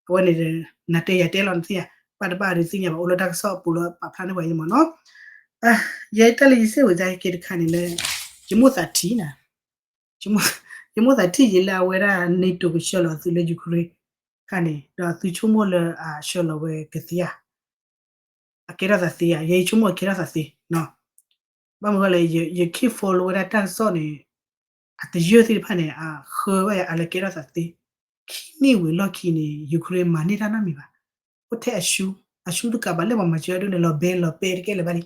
အဝဲန့ၣ် နၤတဲယၤတဲလီၤနသ့ၣ်ညါ ဘၣ်တဘၣ်ဒုးသ့ၣ်ညါဘၣ် အိၣ်လၢတၢ်ကစီၣ်အပူၤလၢပာ်ဖျါန့ၢ်ပှၤယဲမ့ၢ်နီၤ ယဲတၢ်လၢယစ့ၢ်ဝဲဒၣ်က့တခါန့ၣ်လၢ ယမိၣ်သးထံၣ်နၤ ယမိၣ်သးထံၣ်ယဲလၢအဝဲဒၣ် NATO ကဆှၢလီၤအသုးလၢ Ukraine ခါန့ၣ် ဒီးအသုဆိကမိၣ်လၢအဆှၢလီၤဝဲကသ့ဧါ အကဲထီၣ်သးသ့ဧါ ယဲယဆိကမိၣ်အကဲထီၣ်သးသ့ ဘၣ်မနုၤဃိလဲၣ် ယ keep follow ဝဲဒၣ်တၢ်ကစီၣ်န့ၣ် အတယၢၢ်သ့ၣ်တဖၣ်န့ၣ် အဃၢဝဲအလၢကဲထီၣ်သးသ့ ခံနံၣ်ဝံၤလီၢ်ခံန့ၣ် Ukraine မၤန့ၢ်တၢ်နီတမံၤဘၣ် အိၣ်ထဲအရှုံး အရှုံးတကးဘၣ်လၢပှၤမၤစၢၤဒိၣ်န့ၣ် လီၤဘဲလီၤပဲတကဲလၢၤဘၣ်လံ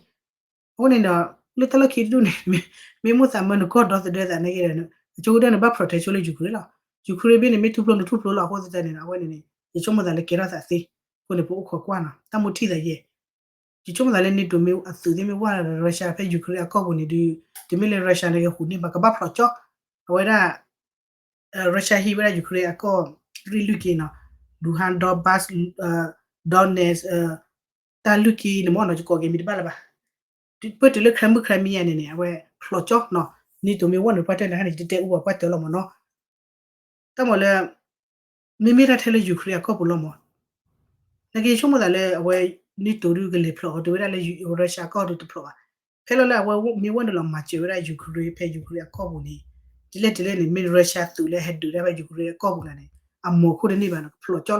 အဃိန့ၣ်ဒီး လၢတၢ်လီၢ်ခံတဒူၣ်န့ၣ် မ့ၢ်မိၣ်သးမၢနကီၢ်ဒီသဒၢသးနာ်က့ဒီး အဆိကတၢၢ်န့ၣ် ဘၣ် protect ဆိလၢ Ukraine လီၤ Ukraine ဘ့ၣ်န့ၣ် မ့ၢ်ထူၣ်ဖျိနထူၣ်ဖျိလီၤ အဃိသတးန့ၣ် အဝဲန့ၣ်န့ၣ် ယဆိကမိၣ်သးလၢကဲထီၣ်သးသ့ အဃိန့ၣ် ပအိၣ်ခိးကွၢ်နီၤ တၢ်မူထံၣ်သးယဲ ယဆိကမိၣ်သးလၢ NATO မ့ၢ်အသုးသ့ၣ်မ့ၢ်ဝဲ Russia ဖဲ Ukraine အကီၢ်ပူၤန့ၣ်ဒုး တမ့ၢ်လၢ Russia န့ၣ်ကဟူးန့ၢ်ဘၣ် ကဘၣ်ဖျိးကၠီ အဝဲဒၣ် Russia ဟံးဝဲဒၣ် Ukraine အကီၢ် ရ့ၣ်လွံၢ်က့နီၤ Luhansk Donbas Donetsk တၢ်လွံၢ်က့န့ၣ်မ့ၢ်နီၤ ယကိးက့ၤမံၤတဘၣ်လၢၤဘၣ် ပတုၤလၢ Crimea Crimea န့ၣ်န့ၣ် အဝဲဖျိးကၠီနီၤ NATO မ့ၢ်ဝဲန့ၣ်ပှၢ်တၢၢ်န့ၣ် ယတတဲအူဘၣ်ပှၢ်တၢၢ်လီၤမ့ၢ်နီၤ တၢ်မ့ၢ်လၢ မ့မ့ၢ်တၢ်ထဲလၢ Ukraine အကီၢ်ပူၤလီၤမ့ၢ် နာ်က့ဆိကမိၣ်သးလၢအဝဲ NATO ဒုးကလဲၤဖျိးအီၤ တုၤဝဲဒၣ်လၢ Russia အကီၢ်ဒုးတဖျိးဘၣ် ဖဲလၢလၢအဝဲမ့ၢ်ဝဲန့ၣ်လီၤမၤစၢၤဝဲဒၣ် Ukraine ဖဲ Ukraine အကီၢ်ပူၤန့ၣ် ဒ်လဲၣ်ဒ်လဲၣ်န့ၣ် မ့ၢ် Russia သုးလၢဟဲဒုးတၢ်ဖဲ Ukraine အကီၢ်ပူၤလၢန့ၣ် အမီၤခိၣ်တန့ၢ်ဘၣ်န့ၣ် ကဖျိးကၠီ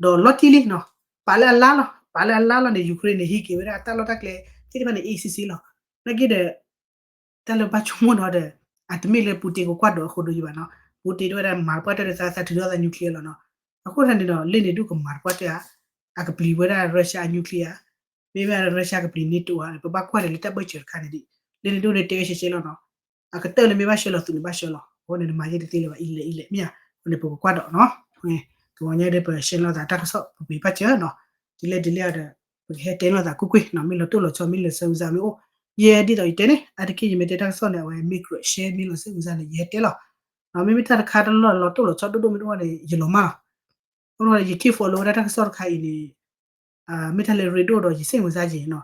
လီၤ ဒီးလီၤတံၢ်လံနီၤ ပာ်လၢအလါလီၤ ပာ်လၢအလါလီၤန့ၣ် Ukraine န့ၣ် ဟံးက့ၤဝဲဒၣ်တၢ်လီၢ်တၢ်ကျဲသ့ၣ်တဖၣ်န့ၣ် အ့ၣ်ဆ့ဆ့လီၤ နာ်က့ဒီး တၢ်လၢဘၣ်ဆိကမိၣ်နီၤဒီး အတမ့ၢ်လၢ Putin ကကွၢ်ဒိးအဃိဒိယဘၣ်နီၤ Putin တဲဝဲဒၣ်မၤတပှၢ်တၢၢ်ဒီးသးသးထုးထီၣ်သး nuclear လီၤနီၤ အဃိသတးန့ၣ်ဒီး လ့ၣ်န့ၣ်ဒုးကမၤတပှၢ်တၢၢ်ဧါ အကပျံၤဝဲဒၣ် Russia အ nuclear ဧါ မ့မ့ၢ် Russia ကပျံၤ NATO ဧါ ပဘၣ်ကွၢ်ဒီးလၢတၢ်ဘၢၣ်စၢၤတခါန့ၣ်ဒံး လ့ၣ်န့ၣ်ဒုးန့ၣ်တဲဝဲရှဲရှဲလီၤနီၤ အကတၢၢ်လၢမ့ၢ်ဘၣ်ဆှၢလီၤသုးန့ၣ်ဘၣ်ဆှၢလီၤ အဃိန့ၣ်နမၤယဲၢ်တသ့လၢၤဘၣ် အံၤလဲၣ်အံၤလဲၣ်မ့ၢ်ဧါ အဃိန့ၣ် ပကကွၢ်ဒီးနီၤ ကဝီၤညါဒီးပရှဲလီၤသးတၢ်ကစီၣ် ပပှ့ၤဘၣ်စၢၤနီၤ ဒ်လဲၣ်ဒ်လဲၣ်ဒီး ပကဟဲတဲလီၤသးကွ့ၢ်ကွ့ၢ်နီၤ မ့ၢ်လီၤတိၢ်လီၤဆီ မ့ၢ်လီၤဆၢကစၢ်မ့ၢ်အိၣ် ယဲဒ်သိးယတဲန့ၣ် အါတက့ၢ်ယမ့ၢ်တဲတၢ်ကစီၣ်န့ၣ် အဝဲမ့ၢ်ကြၢးရှဲ မ့ၢ်လီၤဆၢကစၢ်န့ၣ် ယဟဲတဲလီၤ မ့မ့ၢ်တၢ်တခါတလီၢ်လီၤတိၢ်လီၤဆီဒိၣ်ဒိၣ်မ့ၢ်တအိၣ်န့ၣ် ယလီၤမၢ်လီၤ အဃိဒီး ယ keep follow ဝဲဒၣ်တၢ်ကစီၣ်တခါအံၤန့ၣ် မ့ၢ်တၢ်လၢရ့ဒိၣ်ဒီး ယစ့ၣ်မုာ်စၢ်ယဲနီၤ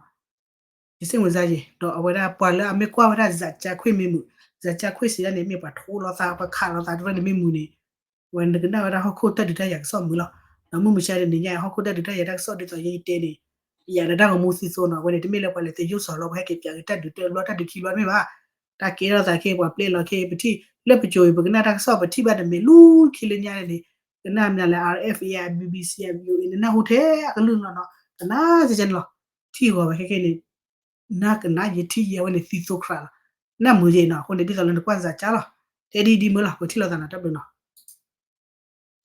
ယစ့ၣ်မုာ်စၢ်ယဲ ဒီးအဝဲဒၣ်ပှၤလၢအမ့ၢ်ကွၢ်ဝဲဒၣ် ဇာတ်ကြမ်း ခွင့်မ့ၢ်မုာ် ဇာတ်ကြမ်း ခွင့် စံးဒၣ်န့ၣ် မ့ၢ်ပှၤထိလီၤသး ပှၤခးလီၤသးတရၢန့ၣ်မ့ၢ်မုာ်န့ၣ် ဝဲနကနၣ်ဝဲဒၣ်ဟီၣ်ခိၣ်တၢ်ဒုးတၢ်ယၤကစီၣ်မုာ်လီၤ ဒီးမုၢ်မဆါတနံၤညါ ဟီၣ်ခိၣ်တၢ်ဒုးတၢ်ယၤတၢ်ကစီၣ်ဒ်သိးယတဲန့ၣ် ယၤဒီးတၢ်ဂီၤမူသံသိနီၤ အဝဲန့ၣ် တမ့ၢ်လၢပှၤလဲၤသယုၢ်စီၤလီၤ ပှၤဟဲက့ၤပၠးက့ၤတၢ်ဒုးတၢ်ဘျီတၢ်ဒုးခံဘျီတမ့ၢ်ဘၣ် တၢ်ကဲထီၣ်သးခဲ ပှၤပျဲလီၤခဲ ပထံၣ် လၢပစိၤအံၤ ပကနၣ်တၢ်ကစီၣ် ပထံၣ်ဘၣ်တမံၤလၢခံလၢညါန့ၣ် ကနၣ်မနုၤလဲၣ် RFA အ BBC အ VOA နနၢ်ဟူထဲအကလုၢ်လီၤနီၤ ကနၣ်ကဲကဲန့ၣ်လီၤ ထံၣ်ဂီၤဝဲခဲကဲန့ၣ် နၢ်ကနၣ်ယထံၣ်ယဲအဝဲန့ၣ်သံသိခရးလီၤ နၢ်မုာ်ယဲနီၤ အဃိန့ၣ် ဒ်သိးလၢနကွၢ် ဇာတ်ကြမ်း လီၤ တဲဒ်ဒ်မုာ်လီၤ ပကထံၣ်လိာ်သးနီၤ တၢ်ဘျုးနီၤ